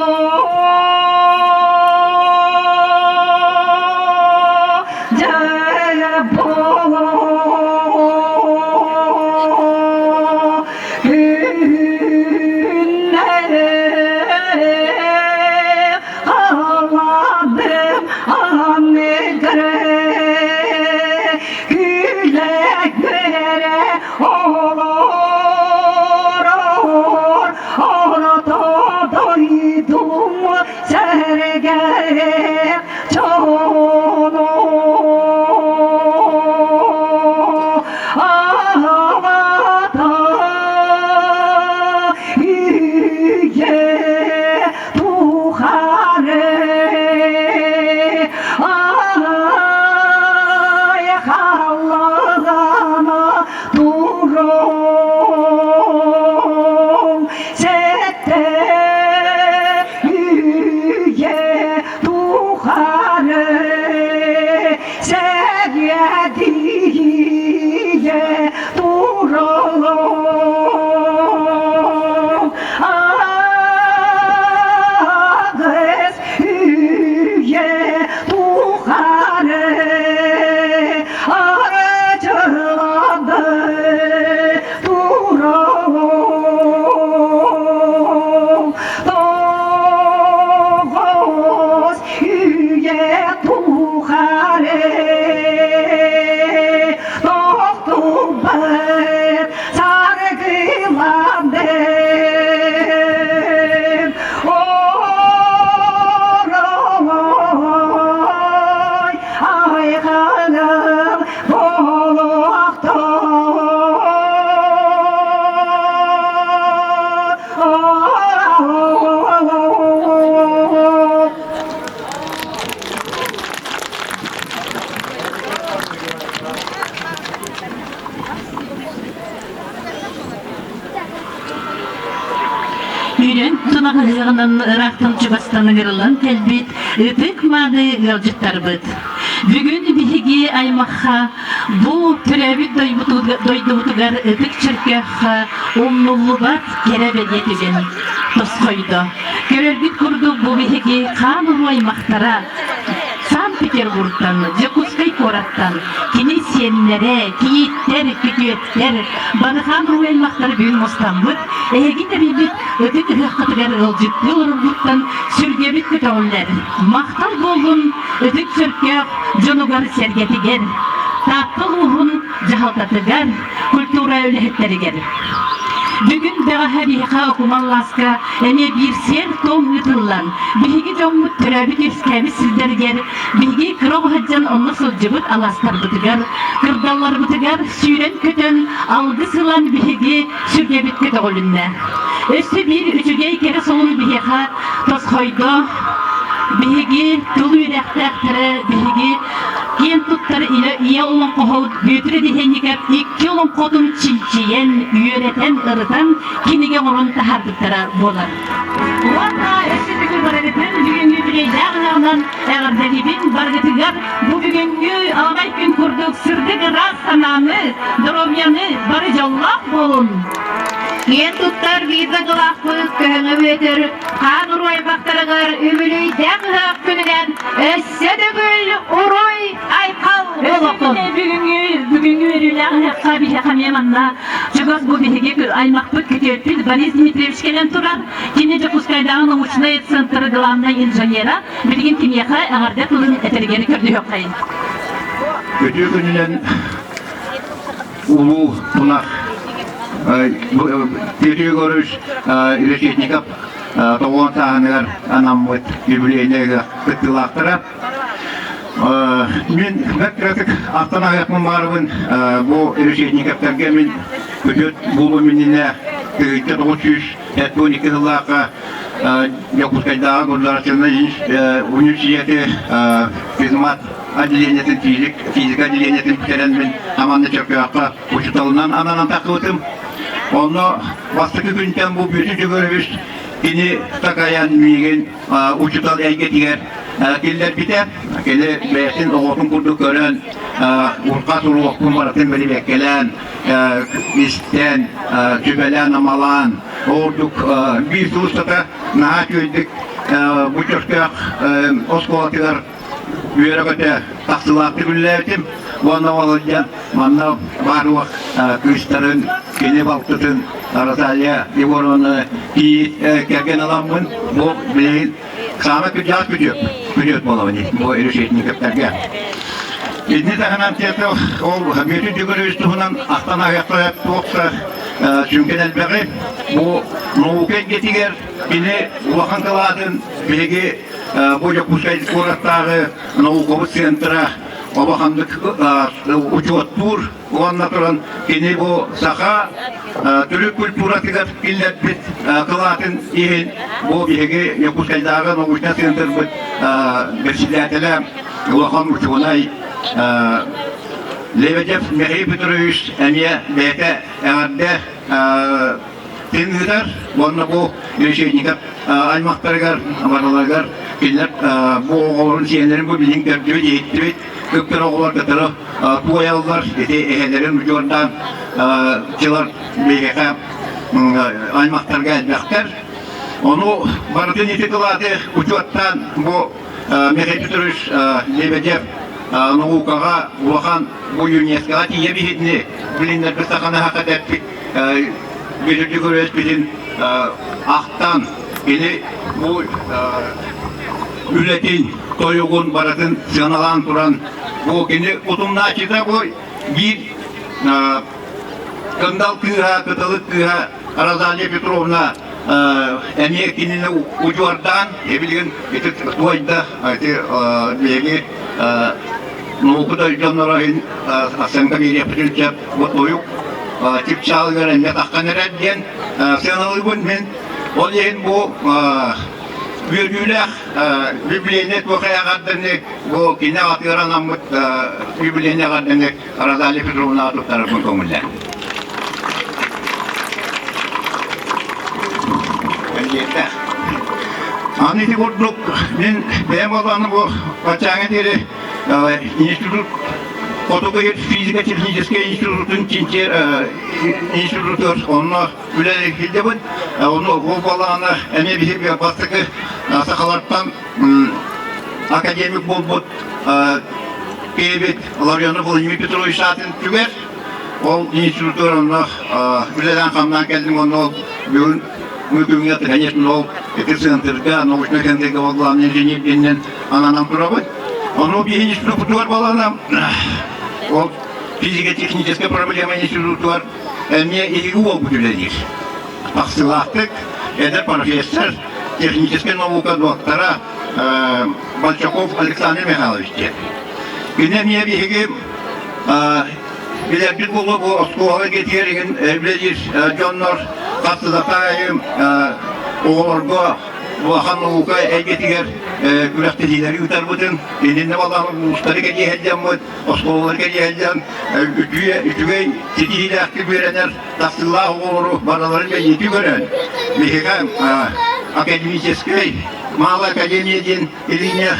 Тунах ыһыаҕынан ыраахтан чугастан ыҥырыллан кэлбит ытык мааны ыалдьыттарбыт. Бүгүн биһиги аймахха бу төрөөбүт дойдубутугар ытык чөркөөххө умнуллубат кэрэ бэлиэ түгэн тосхойдо. Көрөргүт курдук бу биһиги хаан уруу аймахтара Санкт-Петербургтан, Дьокуускай куораттан кини сиэннэрэ, кийииттэр, күтүөттэр, Барыхаан уруу аймахтара бүгүн мустаммыт, эһиги тэрийбит ытык ыһыаххытыгар ыалдьыттыы олороргуттан сүргэбит көтөҕүллэр. Махтал буоллун ытык чөркөөх дьонугар-сэргэтигэр, Таатта улууһун дьаһалтатыгар, культура үлэһиттэригэр. Бүгүн бэҕэһээ биһиэхэ Окумаллааска эмиэ биир сиэр-туом ыытыллан, биһиги дьоммут төрөөбүт-үөскээбит сирдэригэр, биһиги кыра оҕо сылдьан онно сылдьыбыт алаастарбытыгар, кырдалларбытыгар сүүрэн-көтөн, алгыс ылан биһиги сүргэбит көтөҕүлүннэ. Өссө биир үчүгэй кэрэ солун биһиэхэ тосхойдо. Биһиги тыл үөрэхтээхтэрэ, биһиги киэн туттар ийэ олоҥхоһут Бүөтүр Эдиһиэнньикэп икки олоҥхотун чинчийэн, үөрэтэн, ырытан кинигэ оҥорон таһаарбыттара буолар. Уонна өссө төгүл барыгытын бүгүҥҥү үбүлүөйдээх ыһыаҕынан эҕэрдэлиибин барыгытыгар бу бүгүҥҥү аламай күн курдук сырдык ыраас санааны, доруобуйаны бары дьоллоох буолун! Киэн туттар биир дойдулаахпыт Көһөҥө Бүөтүр хаан уруу аймахтарыгар үбүлүөйдээх ыһыах күнүнэн өссө төгүл уруй айхал буолуохтун! Бүгүҥҥү бүгүҥҥү үөрүүлээх ыһыахха биһиэхэ эмиэ манна чугас бу биһиги аймахпыт күтүөппүт Борис Дмитриевич кэлэн турар. Кини Дьокуускайдааҕы научнай центр главнай инженера. Билигин киниэхэ эҕэрдэ тылын этэригэр көрдөһүөххэйин. Үтүө күнүнэн улуу тунах Петр Егорович Решетников тоҕуон сааһыныгар анаммыт юбилейнай кыттыылаахтара. Мин бэрт кыратык ахтан аҕыйахпын баарыбын бу Решетниковтарга мин күтүөт буолуом иннинэ 1972 сыллаахха Дьокуускайдааҕы государственнай университеты физмат отделениетын физик, физика отделениетын бүтэрэн мин Аманна Чөркөөххө учууталынан ананан тахсыбытым. Онно бастакы күнтэн бу Бүөтүр Дьөгүөрөбүс кини такайан миигин учуутал эйгэтигэр киллэрбитэ. Кини бэйэтин оҕотун курдук көрөн, урка туруохпун барытын бэрибэккэлээн, истэн, сүбэлээн-амалаан, ордук биир сыл устата наһаа үчүгэйдик бу Чөркөөх оскуолатыгар үөрэ-көтө тахсыылаахтык үлэлээбитим уонна ол сылдьан манна баар кыыстарын, кини балтытын Розалия Егоровнаны кэргэн ыламмын бу билигин саамай күдьээх күдьүөт күдьүөт буолабын бу Решетниковтарга. Итини таһынан театр ол Бүөтүр Дьөгүрүс туһунан ахтан аһыахха туох да сүҥкэн элбэҕи бу наука эйгэтигэр кини улахан кылаатын биһиги Бу Дьокуускай куораттааҕы наукабыт центра улаханнык учуоттуур уонна туран кини бу саха төрүт культуратыгар киллэрбит кылаатын иһин бу биһиги Дьокуускайдааҕы научнай центрбыт председателэ улахан учуонай Лебедев Михаил Петрович эмиэ бэйэтэ эҕэрдэ тыыныытар уонна бу Решетников аймахтарыгар, барыларыгар кинилэр бу оҕолорун сиэннэрин бу билигин көрдүбүт, иһиттибит, көптөр оҕолор кытары туойаллар, ити эһэлэрин удьуордаан дьылар биһиэхэ аймахтарга элбэхтэр. Ону барытын ити кылааты учуоттаан бу Михаил Петрович Лебедев наукаҕа улахан бу ЮНЕСКО-ҕа тиийэ биһитини билиннэрбит саханы хакатеппит бүтүрдүк өрөспүтүн ахтан кини бу үлэтин тойугун барытын сыаналаан туран бу кини утумнааччыта бу биир Кындал кыыһа, Кыталык кыыһа Розалия Петровна эмиэ кинини удьуордаан, билигин ити туойда ити биһиги наука дьонноро иһин оценка биэриэхпитин сөп бу тойук чыпчаалыгар эмиэ таххан эрэр диэн сыаналыыбын мин. Ол иһин бу үөрүүлээх юбилейнай туох эҕэрдэни бу кини аҕатыгар анаммыт юбилейнай эҕэрдэни Розалия Петровнаҕа туттарарбын көҥүллээн. Кэнсиэрдээх. Аны ити курдук мин бэйэм олааны бу баччааҥҥа диэри институт Хотугу физико-техническэй институтун чинчийэр институтугар онно үлэлии сылдьабын. Ону ол буоллаҕына эмиэ биһиги бастакы сахалартан академик буолбут киһибит Ларионов Владимир Петрович аатын түгэр. Ол институтугар онно үлэлээн-хамнаан кэллим онно ол бүгүн күҥҥэ конечно ол ити центрга научнай центрга ол главный инженер диэнинэн ананан турабыт. Ону биһи институтугар буолана ол физико-техническая проблема институтугар эмиэ иһиги уолбут үлэлиир. Тахсыылаахтык эдэр профессор, техническэй наука доктора Большаков Александр Михайлович диэн. Кини эмиэ биһиги билэрбит буолуо бу оскуола кэтиэр игин үлэлиир дьоннор хастыдата аайы оҕолорго улахан наука эйгэтигэр күрэхтэһиилэри ыытарбытын, итиннэ балаҕан улуустары кэтиэһэлдьэммит, оскуолалары кэтиэһэлдьэн үтүө үчүгэй ситиһиилээхтик үөрэнэр тахсыылаах оҕолору барыларын бэлиэтии көрөн, биһиэхэ академическай Малая академия диэн илиҥҥэ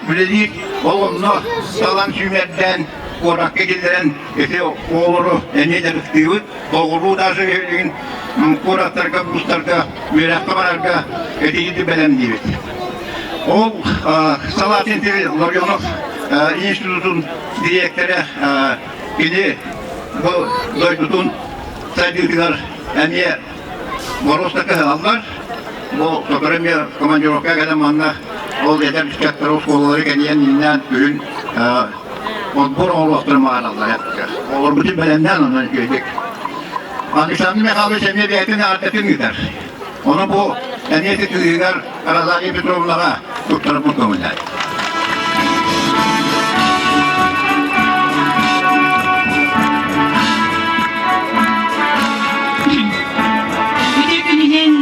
үлэлиир, ол онно талан сүүмэрдээн куоракка киллэрэн ити оҕолору эмиэ дьарыктыыбыт. Оҕуруу даже билигин куораттарга, улуустарга үөрэххэ барарга этиһиити бэлэмниибит. Ол салаатын Ларионов институтун дириэктэрэ кини бу дойдутун сайдыытыгар эмиэ боруоста кыһаллар. Бу сотору эмиэ командировка кэлэн манна ол эдэр ыччаттары оскуолалары кэлийэн иннээн күһүн отбор оҥоруохтарын баҕараллар. Олорбутун бэлэмнээн онон үчүгэйдик. Александр Михайлович эмиэ бэйэтин аартатын ыытар. Ону бу эмиэ кыыһыгар Розалия Петровнаҕа туттарбыт көҥүллээх. Үтүө күнүнэн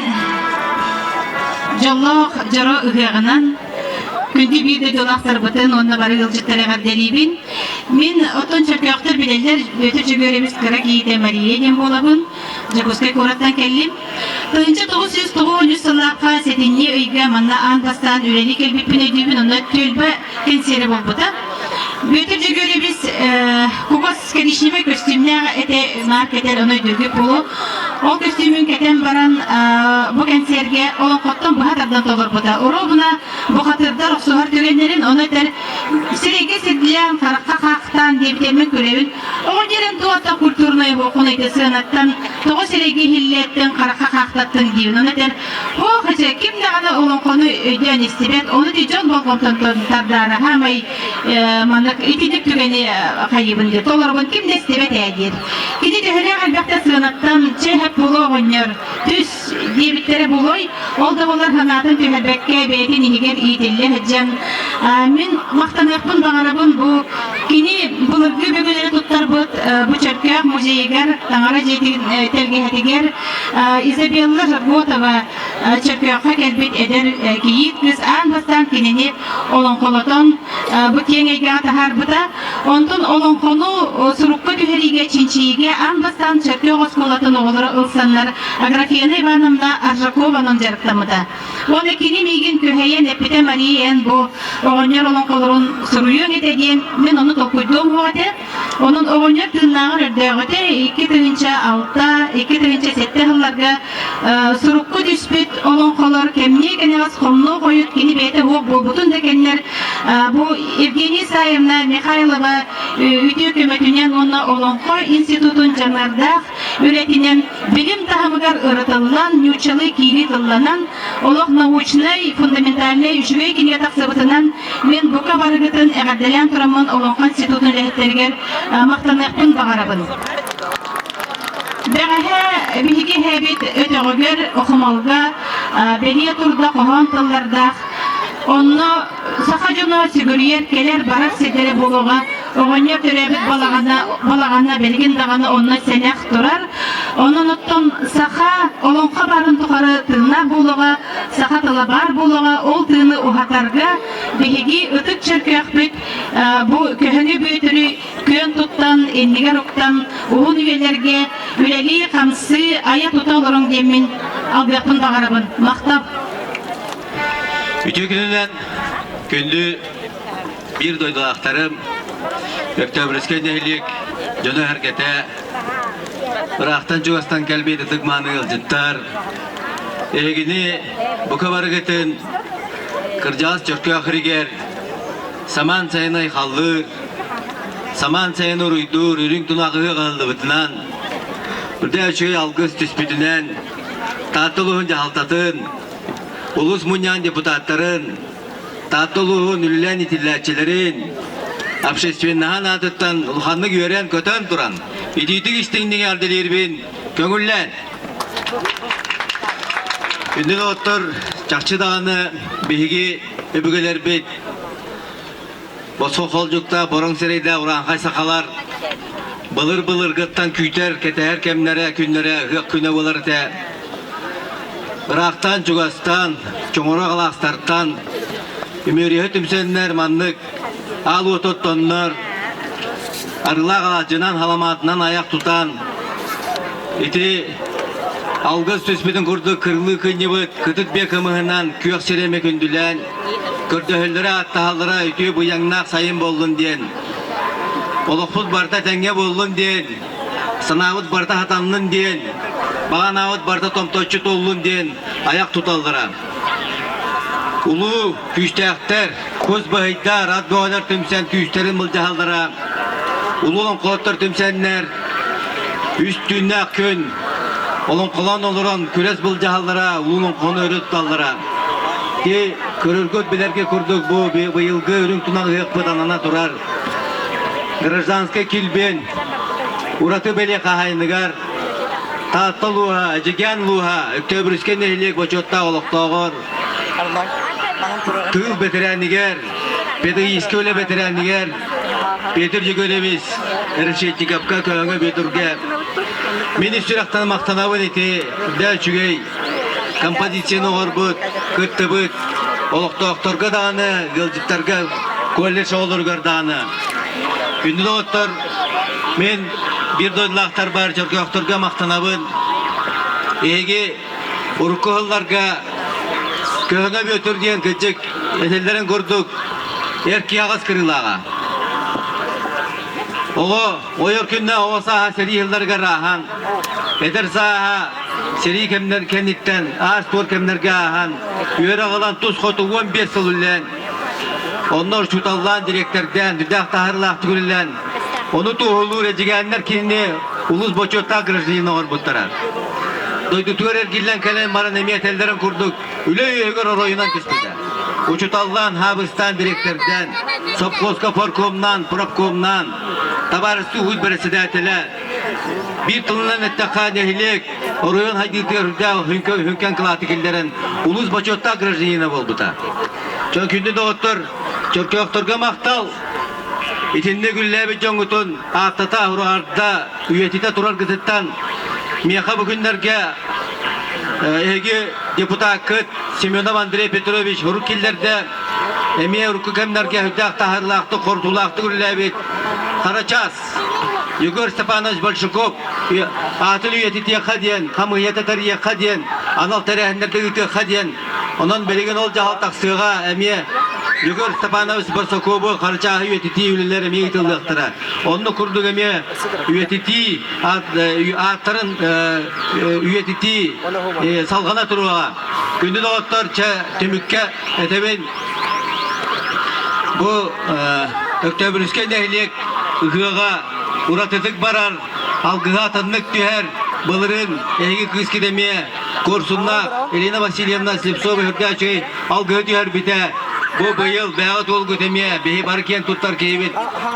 дьоллоох дьоро ыһыаҕынан күндү биир дойдулаахтарбытын уонна бары ыалдьыттары эҕэрдэлиибин. Мин оттон Чөркөөхтөр билэллэр Бүөтүр Дьөгүөрэбис кыра киһитэ Мария диэн буолабын. Дьокуускай куораттан кэллим. 1993 сыллаахха сэтинньи ыйга манна аан бастаан үлэлии кэлбиппин өйдүүбүн, онно түөлбэ кэнсиэрэ буолбута. Бүөтүр Дьөгүөрэбис кугас коричневай көстүүмнээх этэ наар кэтэр, ону өйдүүргүт буолуо. Ол көстүүмүн кэтэн баран бу кэнсиэргэ олоҥхоттон быһа тардан толорбута. Оруобуна бухатырдар охсуһар түгэннэрин, ону этэр сирэйгэ сирдилээн, харахха хаахтаан диэбитэммин күлэбин. Оҕо диэн туота культурнай буохунайда сыанаттан тоҕо сирэйгэ иһиллээттэн харахха хаахтаттын диибин. Ону этэр, Ох, эчэ, ким даҕаны олоҥхону өйдөөн истибэт, ону ити дьон болҕомтотун тардаары хаамай маннык итинник түгэни хайыыбын диир, толоробун ким да истибэт ээ диир. Кини төһөлөөх элбэхтэ сыанаттан чэ хэп буолуо оҕонньор, түс диэбиттэрэ буолуой, ол да буоллар санаатын түһэрбэккэ бэйэтин иһигэр иитиллэ сылдьан мин махтаныахпын баҕарабын бу кини былыргы бөгөлөрү туттарбыт бу Чөркөөх музейыгар таҥара дьиэтин тэлгэһэтигэр Изабелла Жерготова Чөркөөххө кэлбит эдэр кийиит кыыс аан бастаан кинини олоҥхолотон бу киэҥ эйгэҕэ таһаарбыта. Онтон олоҥхону сурукка түһэриигэ, чинчийиигэ аан бастаан Чөркөөх оскуолатын оҕолоро ылсаннар Аграфена Ивановна Аржакованан дьарыктаммыта. Уонна кини миигин күһэйэн эппитэ Мария эн бу оҕонньор олоҥхолорун суруйуоҥ этэ диэн мин ону толкуйдуом суох этэ. Онон оҕонньор тыыннааҕар өрдөөҕүтэ 2006, 2007 сылларга сурукка түспүт олоҥхолор кэмниэ кэнэҕэс хомнуо хойут кини бэйэтэ уох буолбутун да кэннэр бу Евгения Исаевна Михайлова үтүө көмөтүнэн уонна Олоҥхо институтун дьаныардаах үлэтинэн билим таһымыгар ырытыллан, нууччалыы киирии тылланан, олох научнай, фундаментальнай үчүгэй кинигэ тахсыбытынан мин бука барыгытын эҕэрдэлээн тураммын Олоҥхо институтун үлэһиттэригэр махтаныахпын баҕарабын. Бэҕэһээ биһиги эһээбит өтөҕүгэр Охомолго бэлиэ турда хоһоон тыллардаах онно саха дьоно сүгүрүйэр кэлэр-барар сирдэрэ буолуоҕа оҕонньор төрөөбүт балаҕана балаҕана билигин даҕаны онно сэнэх турар онон оттон саха олоҥхо барын тухары тыыннаах буолуоҕа саха тыла баар буолуоҕа ол тыыны уһатарга биһиги ытык чөркөөхпүт бу көһөҥө бүөтүрү күөн туттан иннигэр уктан уһун үйэлэргэ. үлэлии, хамсыы, айа-тута олоруҥ диэммин алгыахпын баҕарабын. Махтал! Үтүө күнүнэн күндү биир дойдулаахтарым, Өктөөбүрүскэй нэһилиэк дьоно-сэргэтэ, ыраахтан-чугастан кэлбит ытык-мааны ыалдьыттар, эһигини бука барыгытын кырдьаҕас Чөркөөх иригэр самаан сайын айхаллыыр, самаан сайын уруйдуур үрүҥ тунах ыһыах ыһыллыбытынан, үрдэ үчүгэй алгыс түспүтүнэн, Таатта улууһун дьаһалтатын, улуус мунньаҕын депутаттарын, Таатта улууһун үлэлээн итиллээччилэрин, общественноһын аатыттан улаханнык үөрэн-көтөн туран, итиитик истиҥник эҕэрдэлиирбин көҥүллээн. Күндү доҕоттор, чахчы даҕаны биһиги өбүгэлэрбит босхо холдьуктаах бороҥ сирэйдээх урааҥхай сахалар былыр-былыргыттан күүтэр, кэтэһэр кэмнэрэ, күннэрэ ыһыах күнэ буолар этэ. Ыраахтан, чугастан, чоҥоро алаастартан үмүөрүһэ түмсэннэр маннык аал уоту оттоннор, арыылаах алаадьынан, халамаатынан айах тутан, ити алгыс түспүтүн курдук кырылыы кынньыбыт кытыт биэ кымыһынан күөх сирэми күндүлээн, көрдөһөллөрө, ааттаһаллара үтүө быйаҥнаах сайын буоллун диэн, олохпут барыта тэҥҥэ буоллун диэн, санаабыт барыта хатаннын диэн, баҕанаабыт барыта томточчу туоллун диэн айах туталлара. Улуу күүстээхтэр, кус баһыйдар, ат бөҕөлөр түмсэн күүстэрин былдьаһаллара. Улуу олоҥхоһуттар түмсэннэр үс түүннээх күн олоҥхолоон олорон күрэс былдьаһаллара, улуу олоҥхону өрө туталлара. Ити көрөргөт билэргэ курдук бу быйылгы үрүҥ тунах ыһыахпыт анана турар. Гражданскай килбиэн ураты бэлиэ хаһаайыныгар Таатта улууһа, Эдьигээн улууһа, Өктөөбүрүскэй нэһилиэк бочуоттаах олохтооҕор, тыыл бэтэрээнигэр, педагогическай үлэ бэтэрээнигэр Петр Егорович Решетниковка, Көһөҥө Бүөтүргэ мин ис сүрэхтэн махтанабын ити да үчүгэй композицияны оҥорбут, кыттыбыт олохтоохторго даҕаны, ыалдьыттарга, колледж оҕолоругар даҕаны. Күндү доҕоттор, мин биир дойдулаахтарбар, Чөркөөхтөргө махтанабын. Эһиги урукку сылларга Көһөҥө Бүөтүр диэн кырдьык этэллэрин курдук эр киһи аҕыс кырыылааҕа. Оҕо ойор күннэ оҕо сааһа сэрии сылларыгар ааһан, эдэр сааһа сэрии кэмнэр кэнниттэн аас-туор кэмнэргэ ааһан, үөрэх ылан тус хоту 15 сыл үлэлээн, онно учууталлаан, дириэктэрдээн, үрдээх таһаарыылаахтык үлэлээн, ону туоһулуур эдьигээннэр кинини улуус бочуоттаах гражданин оҥорбуттара. Дойдутугар эргиллэн кэлэн баран эмиэ этэллэрин курдук үлэ үөһүгэр оройунан түспүтэ. Учуталлаан, хаабыстаан, дириэктэрдээн, сопхуоска форкомнаан, профкомнаан, табаарыстыы уһуйт бэрэссэдээтэлэ, биир тылынан эттэххэ, нэһилиэк оройуон хайдыытыгар үрдээх хүҥкэн кылааты киллэрэн, улуус бочуоттаах гражданина буолбута. Дьон күндү доҕоттор, Чөркөөхтөргө махтал! Итиннэ гүллээбит дьоҥҥутун ааттата, уруһарда, үйэтитэ тураргытыттан миэхэ бу күннэргэ эһиги депутаккыт Семенов Андрей Петрович урук киллэрдэ. Эмиэ урукку кэмнэргэ сүрдээх таһаарыылаахтык, хорутуулаахтык үлэлээбит Харачаас Егор Степанович Большаков аатын үйэтитиэххэ диэн, хамыыһыйата тэрийиэххэ диэн, анал тэрээһиннэргэ ыытыахха диэн Онон билигин ол дьаһал тахсыаҕа эмиэ Егор Степанович Барсакову Харчааһы үйэтитии үлэлэр эмиэ ыытыллыахтара. Онно курдук эмиэ үйэтитии ааттарын үйэтитии салҕана туруоҕа. Күндү доҕоттор, чэ түмүккэ этэбин. Бу Өктөөбүрүскэй нэһилиэк ыһыаҕа уратытык барар алгыһа атыннык түһэр. Былырыын эһиги кыыскыт эмиэ Куорсуннаах Елена Васильевна Слепцова үрдээчэй алгыһы түһэрбитэ. Бу быйыл бэҕэ туолгут эмиэ биһи бары киэн туттар киһибит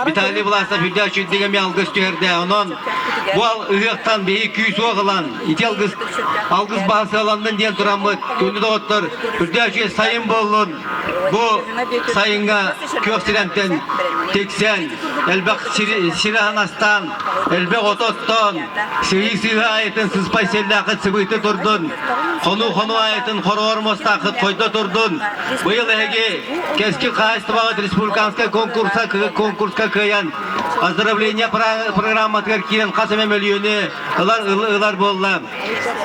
Виталий Власов үрдээчүйдик эмиэ алгыс түһэрдэ. Онон бу ыһыахтан биһи күүс-уох ылан ити алгыс алгыс баһа сыаланнын диэн тураммыт күндү доҕоттор үрдээчүй сайын буоллун. Бу сайыҥҥа күөх сирэмтэн тиксэн, элбэх сири аһаҥастаан, элбэх ото оттоон, сыһыы сыыһа аайытын сыспай сиэллээххит сыбыыты турдун, хонуу-хонуу аайытын хороҕор муостааххыт хойдо турдун. Быйыл эһиги Кэскил хаһаайыстыбаҕыт республиканскай конкурса конкурска кыайан. Оздоровление программатыгар киирэн хас эмэ мөлүйүөнү ылар, ылар буолла.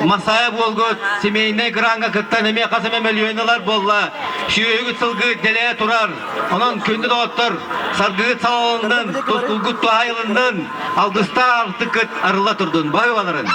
Масая буолгут семейнай гранга кыттан эмиэ хас эмэ мөлүйүөн ылар буолла. Сүөһүгүт сылгы дэлэйэ турар. Онон күндү доҕоттор, саргыгыт салалыннын, тускулгут туһайылыннын, алгыстаах артыккыт арылла турдун. Бай баларын.